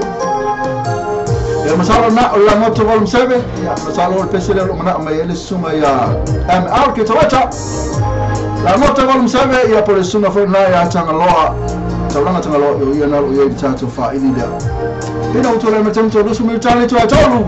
Ya masalo na la moto volume 7. Ya masalo pese le mana ma ele suma ya am out ke tawata. La moto volume 7 ya por suma fo na ya tangaloa. Taulanga tangaloa yo ia na yo tatu fa ili dia. Ina utole metem to suma tali to atolu.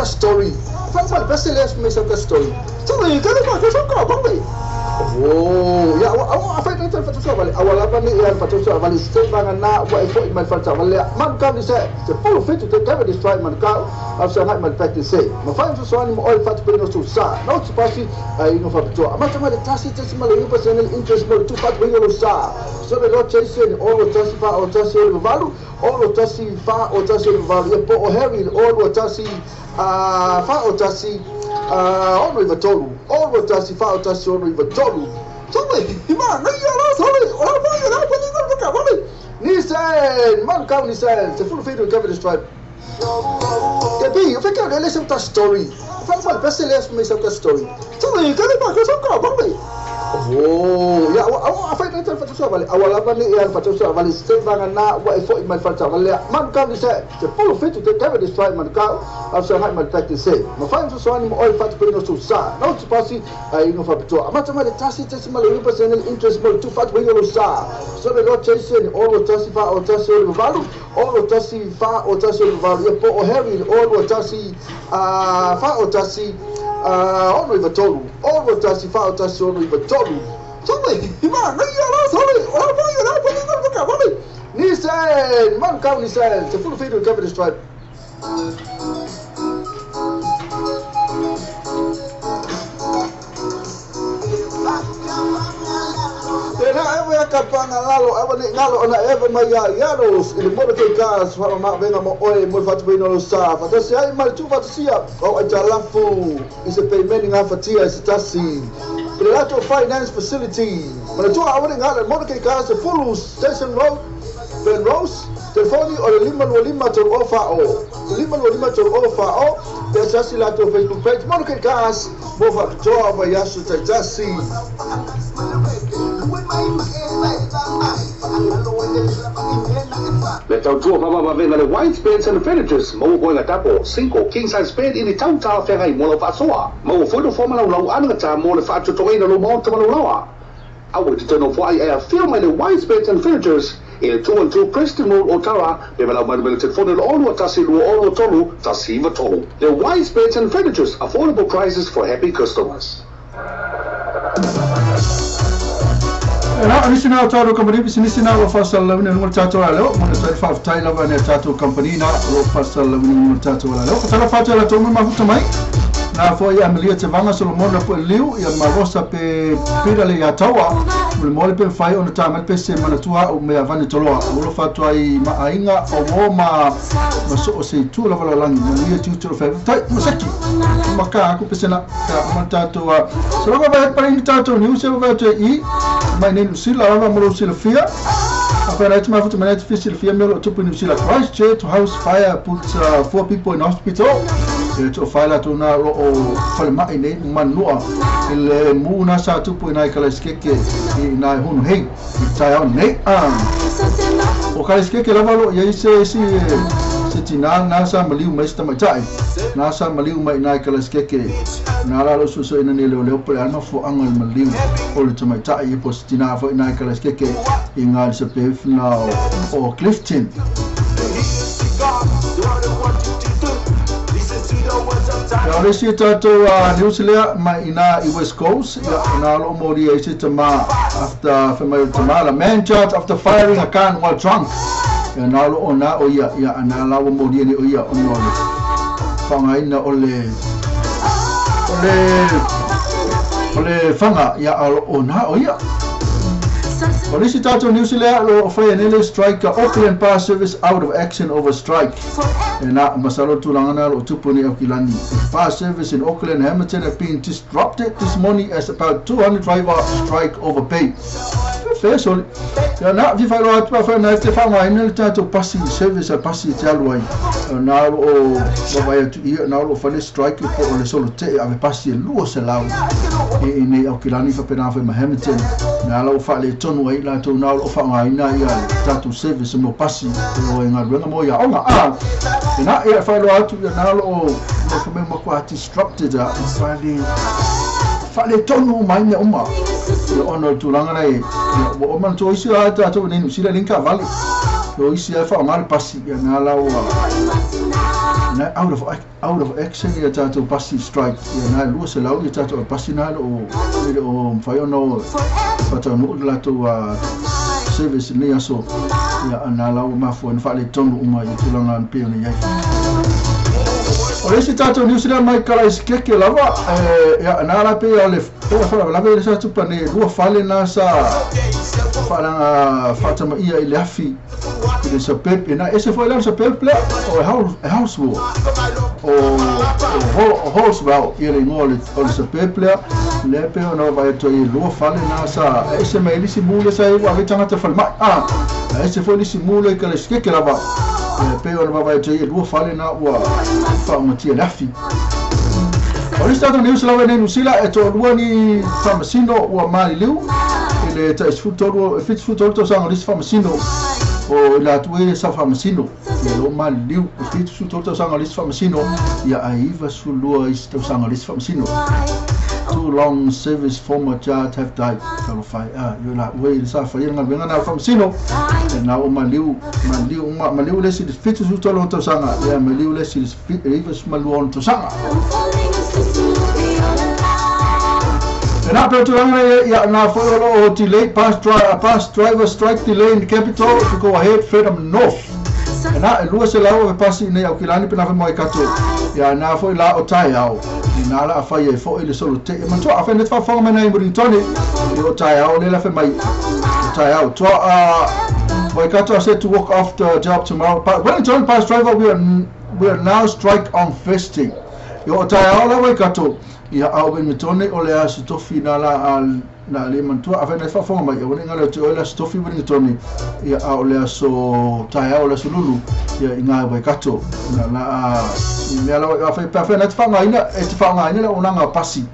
Story. Story. Oh, ya, Story. Finance Facility. Station Road, Ben Rose, Telefoni o le 525 304. 525 304. Tesasi lato Facebook page. Monoke Gas, Mofa Toa Vayasu Tejasi. Le tautua mama le White Beds and Furnitures, maua boy tapo, 5 king size bed ini tau tau whengai mo lau whaasoa. Maua foi no foma lau lau anagata mo le whaatutoina lo maota ma lau lawa. Aua te tono fo ai a feel mai le White Beds and Furnitures i le 212 Preston Road, Otara, pe malau mai le telefone le 6 1 2 6 3 1 9 3. Le White Beds and Furnitures, affordable prices for happy customers. Ela anisi na tātou company business na lo fasal la ni no tātou ala mo na tai fa tai lava ne tātou company na lo fasal la ni no tātou ala ko tala fa tala to ma futa mai na fo ia Amelia te vanga Solomon po liu ia Marosa pe pira le ia taua mo mo le pe fai ona ta mal pe se mana tua o me avani toloa o lo fa toi ma ainga o mo ma so o se tu la vala langi mo ia tu tu fa tai mo seki ma ka ku pe se na ka ma tātou a so lo va pa ni tātou ni se va te i mai nei Lucila lava mo Lucila fia a fai ma futa mai fi Silvia melo tupu ni Lucila Christchurch house fire puts 4 people in hospital. E to faila tu na ro o fale mai nei manua le mu na sa tupu nai kala skeke i nai hunu hei i tai au nei o kala skeke lava lo ia se se se tina na sa maliu mai sta mai tai na sa maliu mai nai kala skeke na la lo suso ina ne leo leo pole alma fo angal maliu o le tamai tai e po tina fo nai kala skeke i ngā se pef na o Clifton. Ia le si tātou news lea mai ina i West Coast ia na lo mori ai se tama after family tama la man charged after firing a gun while drunk. Ia na lo ona o ia ia na la mori ni o ia ono le whangaina o le o le whanga ia ona o ia. O le si tātou news lea lo whai nele strike Auckland Bus Service out of action over strike. E na masalo tūlangana lo tupu ni Aukilani. Bus service in Auckland and Hamilton have been disrupted this morning as about 200 drivers strike over pay. Fair soli. Ia na vi whai roa atua whai na te whangai le tātou pasi service a pasi te aluai. Na o wawai atu ia na o whale strike po o le solo te ave pasi e lua se lau. E nei Aukilani whapena whai ma Hamilton. Na lau whale tonu ai la tau na o whangaina ia tātou service mo pasi o e ngā ruenga mo ia onga. E na ia whai roa atu ia na o whamea makua disrupted a whale tonu mai mea uma. Ia ono tūlanga nei ia o mana tō isi a tātou nei Nusila linka vale. Tō isi a wha ngā pasi ia nā lau na out of action ia tātou pasi strike ia nā lua se lau ia tātou pasi nā o mwhai ono whataunu o lātou service nei aso ia nā lau mafua na whale tonu uma i tūlanga an peo nei ai. O le isi tātou New Zealand mai kala isi keke lava ia nā la pe o le whala lava le sa tupa ne lua fale nā sa whalanga whatama ia i le afi i le sapep e nā ese fo i le sapep lea o e house war o Holswell ia le ingoa o le sapep lea le pe o nā vai atoa i lua fale nā sa ese mai lisi mule sa i wā tangata fale mai ese fo i lisi mule i ka le skeke lava pe o nā vai atoa i lua fale nā ua whaongatia le afi. O le tātou news lava nei Nusila e tō lua ni whamasino ua maali liu i le tai 73 tausaga o lisi whamasino o i la atu e sa whamasino ia lo maali liu e 73 tausaga o lisi whamasino ia a 92 isi tausaga o lisi whamasino. Too long service former judge have died. Talo whai a yo la ue i sa whai ngā wenga nā whamasino e nā o maliu le si 73 tausaga ia maliu le si 92 tausaga. E nā peo tūranga ia nā whaiolo o delay bus driver strike delay in the capital to go ahead Freedom North. E nā e lua se lau e pasi nei Aukilani pena whai mai kato. Ia nā whai la o tai au. I nā la a whai e fo i le solo te. E mantua a whai net whawhanga mai nei Wellingtoni. I o tai au le la whai mai o tai au. Tua Waikato said to walk off the job tomorrow. But Wellington bus driver we are now strike on Thursday. I o tai au la Waikato. Ia au Wellingtoni o le aso tofi nā la na le mantua a whai nei whawhanga mai ia wani ngā leo te oe la stofi Wellingtoni ia au le aso tai au le aso lulu ia i ngā Waikato na la i mea la a whai pā whai nei te whangaina e te whangaina la o nā ngā pasi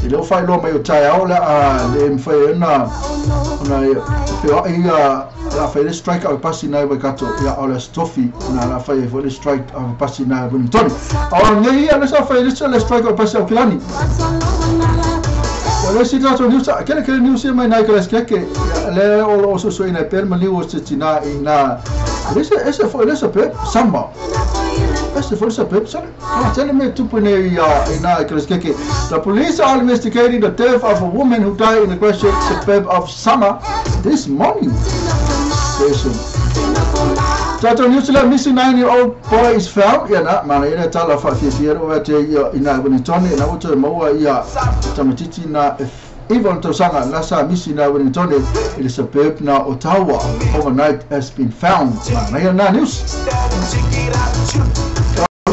i leo whai loa mai o tai au le a le mwhai e na ona e feoai ia la fai le strike au pasi nai Waikato ia o le Tofi na la fai foi le strike au pasi nai Wellington. O nei ia le sa fai le strike au pasi au Kilani. O le si tatou news kele kele news e mai nai kele skeke le o lo so so ina per mali o se tina ina ese ese foi le se pe samba. Ese foi se pe samba. Tell me tupu ne ia ina kele skeke. The police are investigating the death of a woman who died in the Christchurch suburb of Summer this morning. Station. Tatou news la missing 9-year-old boy is found. Ia na mana ina tala fa fia o te ia ina Wellington na o maua ia tamatiti na Ivan Tosanga la sa missing na Wellington it is a suburb na Ottawa overnight has been found. Mana ia na news.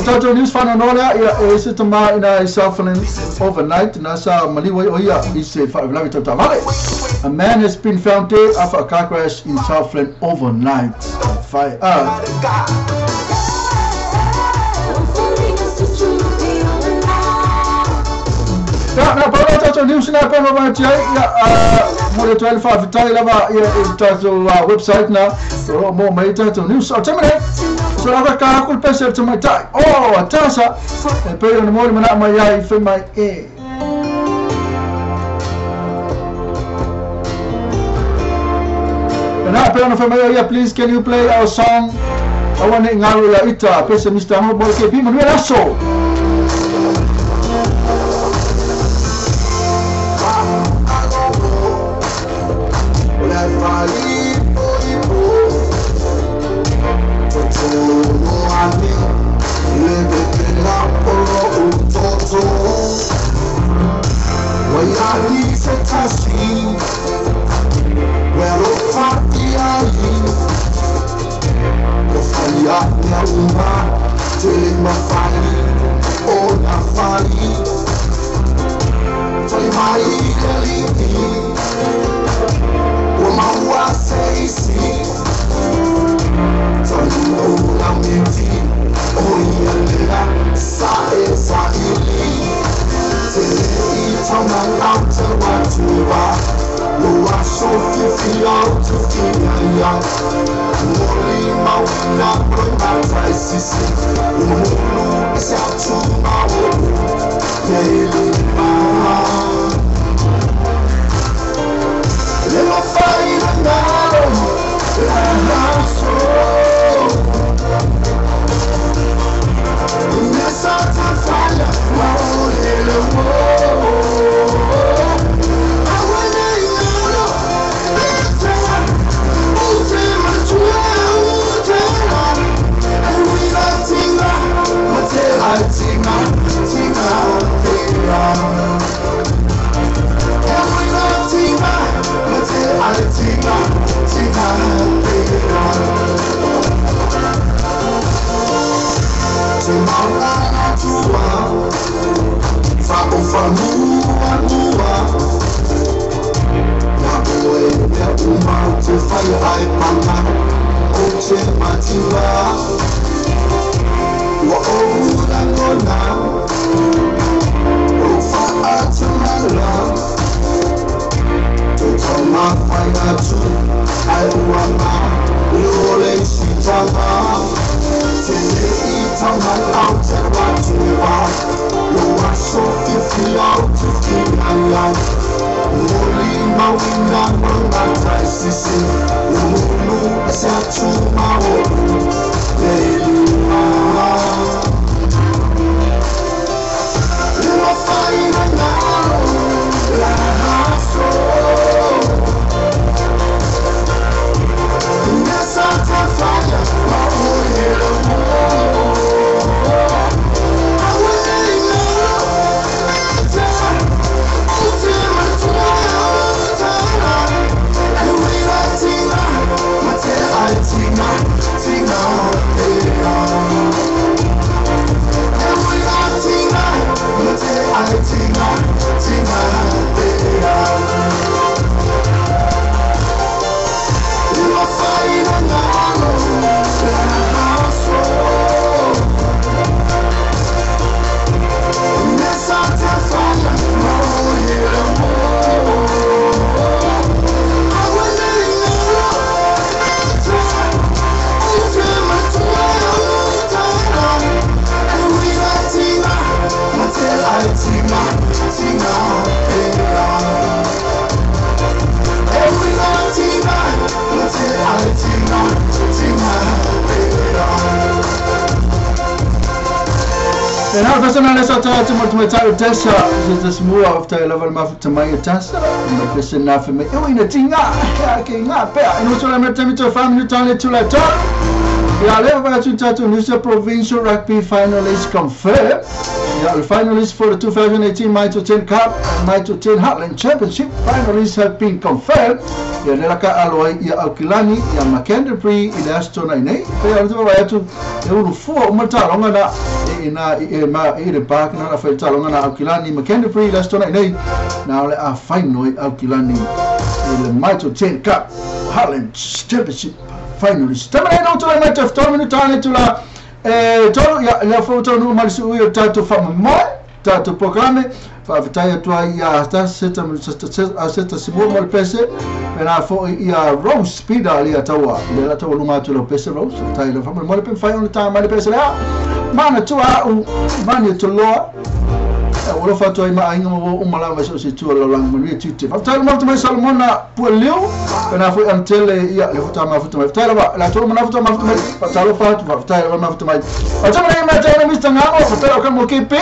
Tatou news fana nola ia e se tama ina i Southland overnight na sa maliwa o ia i se whaavelavi tautavale. A man has been found dead after a car crash in Southland overnight. Fire. Na pa tatou news na pa ma tia ia mo le 12 fa lava ia tatou website na o mo mai tatou news. O temere. So la ka ku pese te mai tai. Oh, atasa. E pe no mo mana mai ai fe mai e. Na pe no fe mai ia please can you play our song? I want to ngalo la ita pese Mr. Hobo ke pi Manuel Aso. Na fasa na lesa ta tu mo tu ta tesa se se mua of ta lava ma fu tamai tasa ma pese na fe me o ina tinga ke nga pe no so la me temi to family tane tu la ta ya le va tu ta tu Noosa Provincial Rugby finalists confirmed. Yeah, the finalists for the 2018 Mitre 10 Cup and Mitre 10 Heartland Championship finalists have been confirmed. Yeah, le ka aloi ia Aukilani ia McKendree i le aso nei nei. Pe o te vai atu e ulu fua o matalonga na e na e ma e le park na na fai talonga na Aukilani McKendree i le aso nei nei. Na le a final Aukilani i le Mitre 10 Cup Heartland Championship finalists. Tamai no tula mai te 3 minuta le tula tolu ia le foto no mal su ia tato fa mo tato programe fa vitaia tua ia ta seta seta simo mal pese na fo ia Rose Peter ia tawa le la tawa lunga tu lo pese Rose tai le fa mo le pe fa on ta mal pese la mana tua u mani to loa o lo fa toi ma ainga mo o mala ma so se tua lo lang mo ni tu fa tai mo mai Salomona puelio na fo antele ia le futa ma futa mai tai la la to ma futa ma futa mai fa tai lo fa fa tai ma futa mai a ta mai ma tai Mr. Ngamo fa tai o ka mo ke pe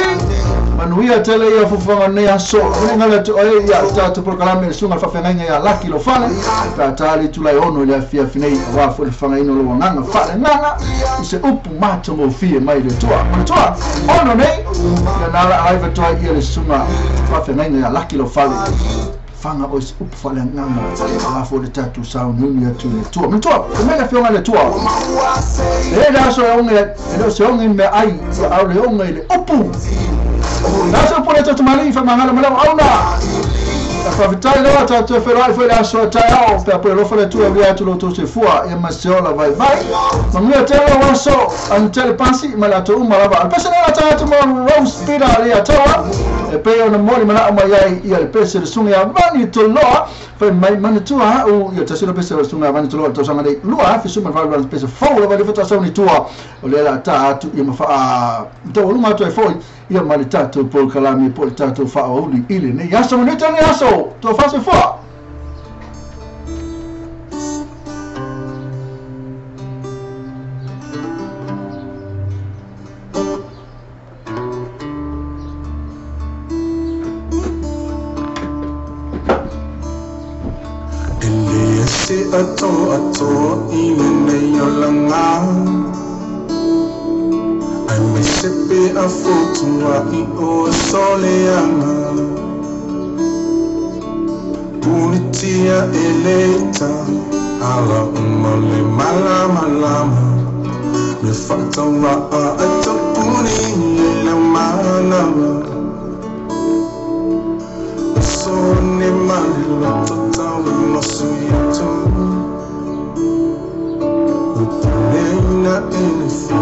manuia tele ia fufanga nei aso o ngala tu ai ia ta tu programe sunga fa fenga ia laki lo fale ta tali tu lai ono le fia finei wa fo le fanga ino lo nganga fa le nganga se upu mato mo fie mai le tua tua ono nei ia na la ai va tua ia le sunga fa fenga ia laki lo fale fanga o se upu fa le nganga wa fo le tatu sa nuni atu le tua me tua me la fionga le tua e la so onge e lo so onge me ai au le onge le upu Naso por esto tumali fa mangala mala auna fa vitai lo ta tu ferai foi la so ta o pe por lo fale tu avia tu lo to se fua e masiola vai vai mamia te lo waso antel pasi mala to umala ba pese na ta tu mo Rose Peter le ta e pe ona moli mana ma ia ia le pese le sunga mani to lo fa mai mani tu ha o ia ta se pese le sunga mani to lo to sanga le lua fi suma va lo pese fo lo va le fa sa ni tua o le la ta tu ia ma fa to lo ma to e foi ia mali tatou po kalami po tatou fa auli ile ne yaso ne tane yaso to fa se fo Ele se ato ato ile ne yolanga Sepe a fotua i o soleanga Punitia eleta ala umale malama lama Me whatawa a atopuni ele malama So ne mali tatawi masu yetu Upuneina ele.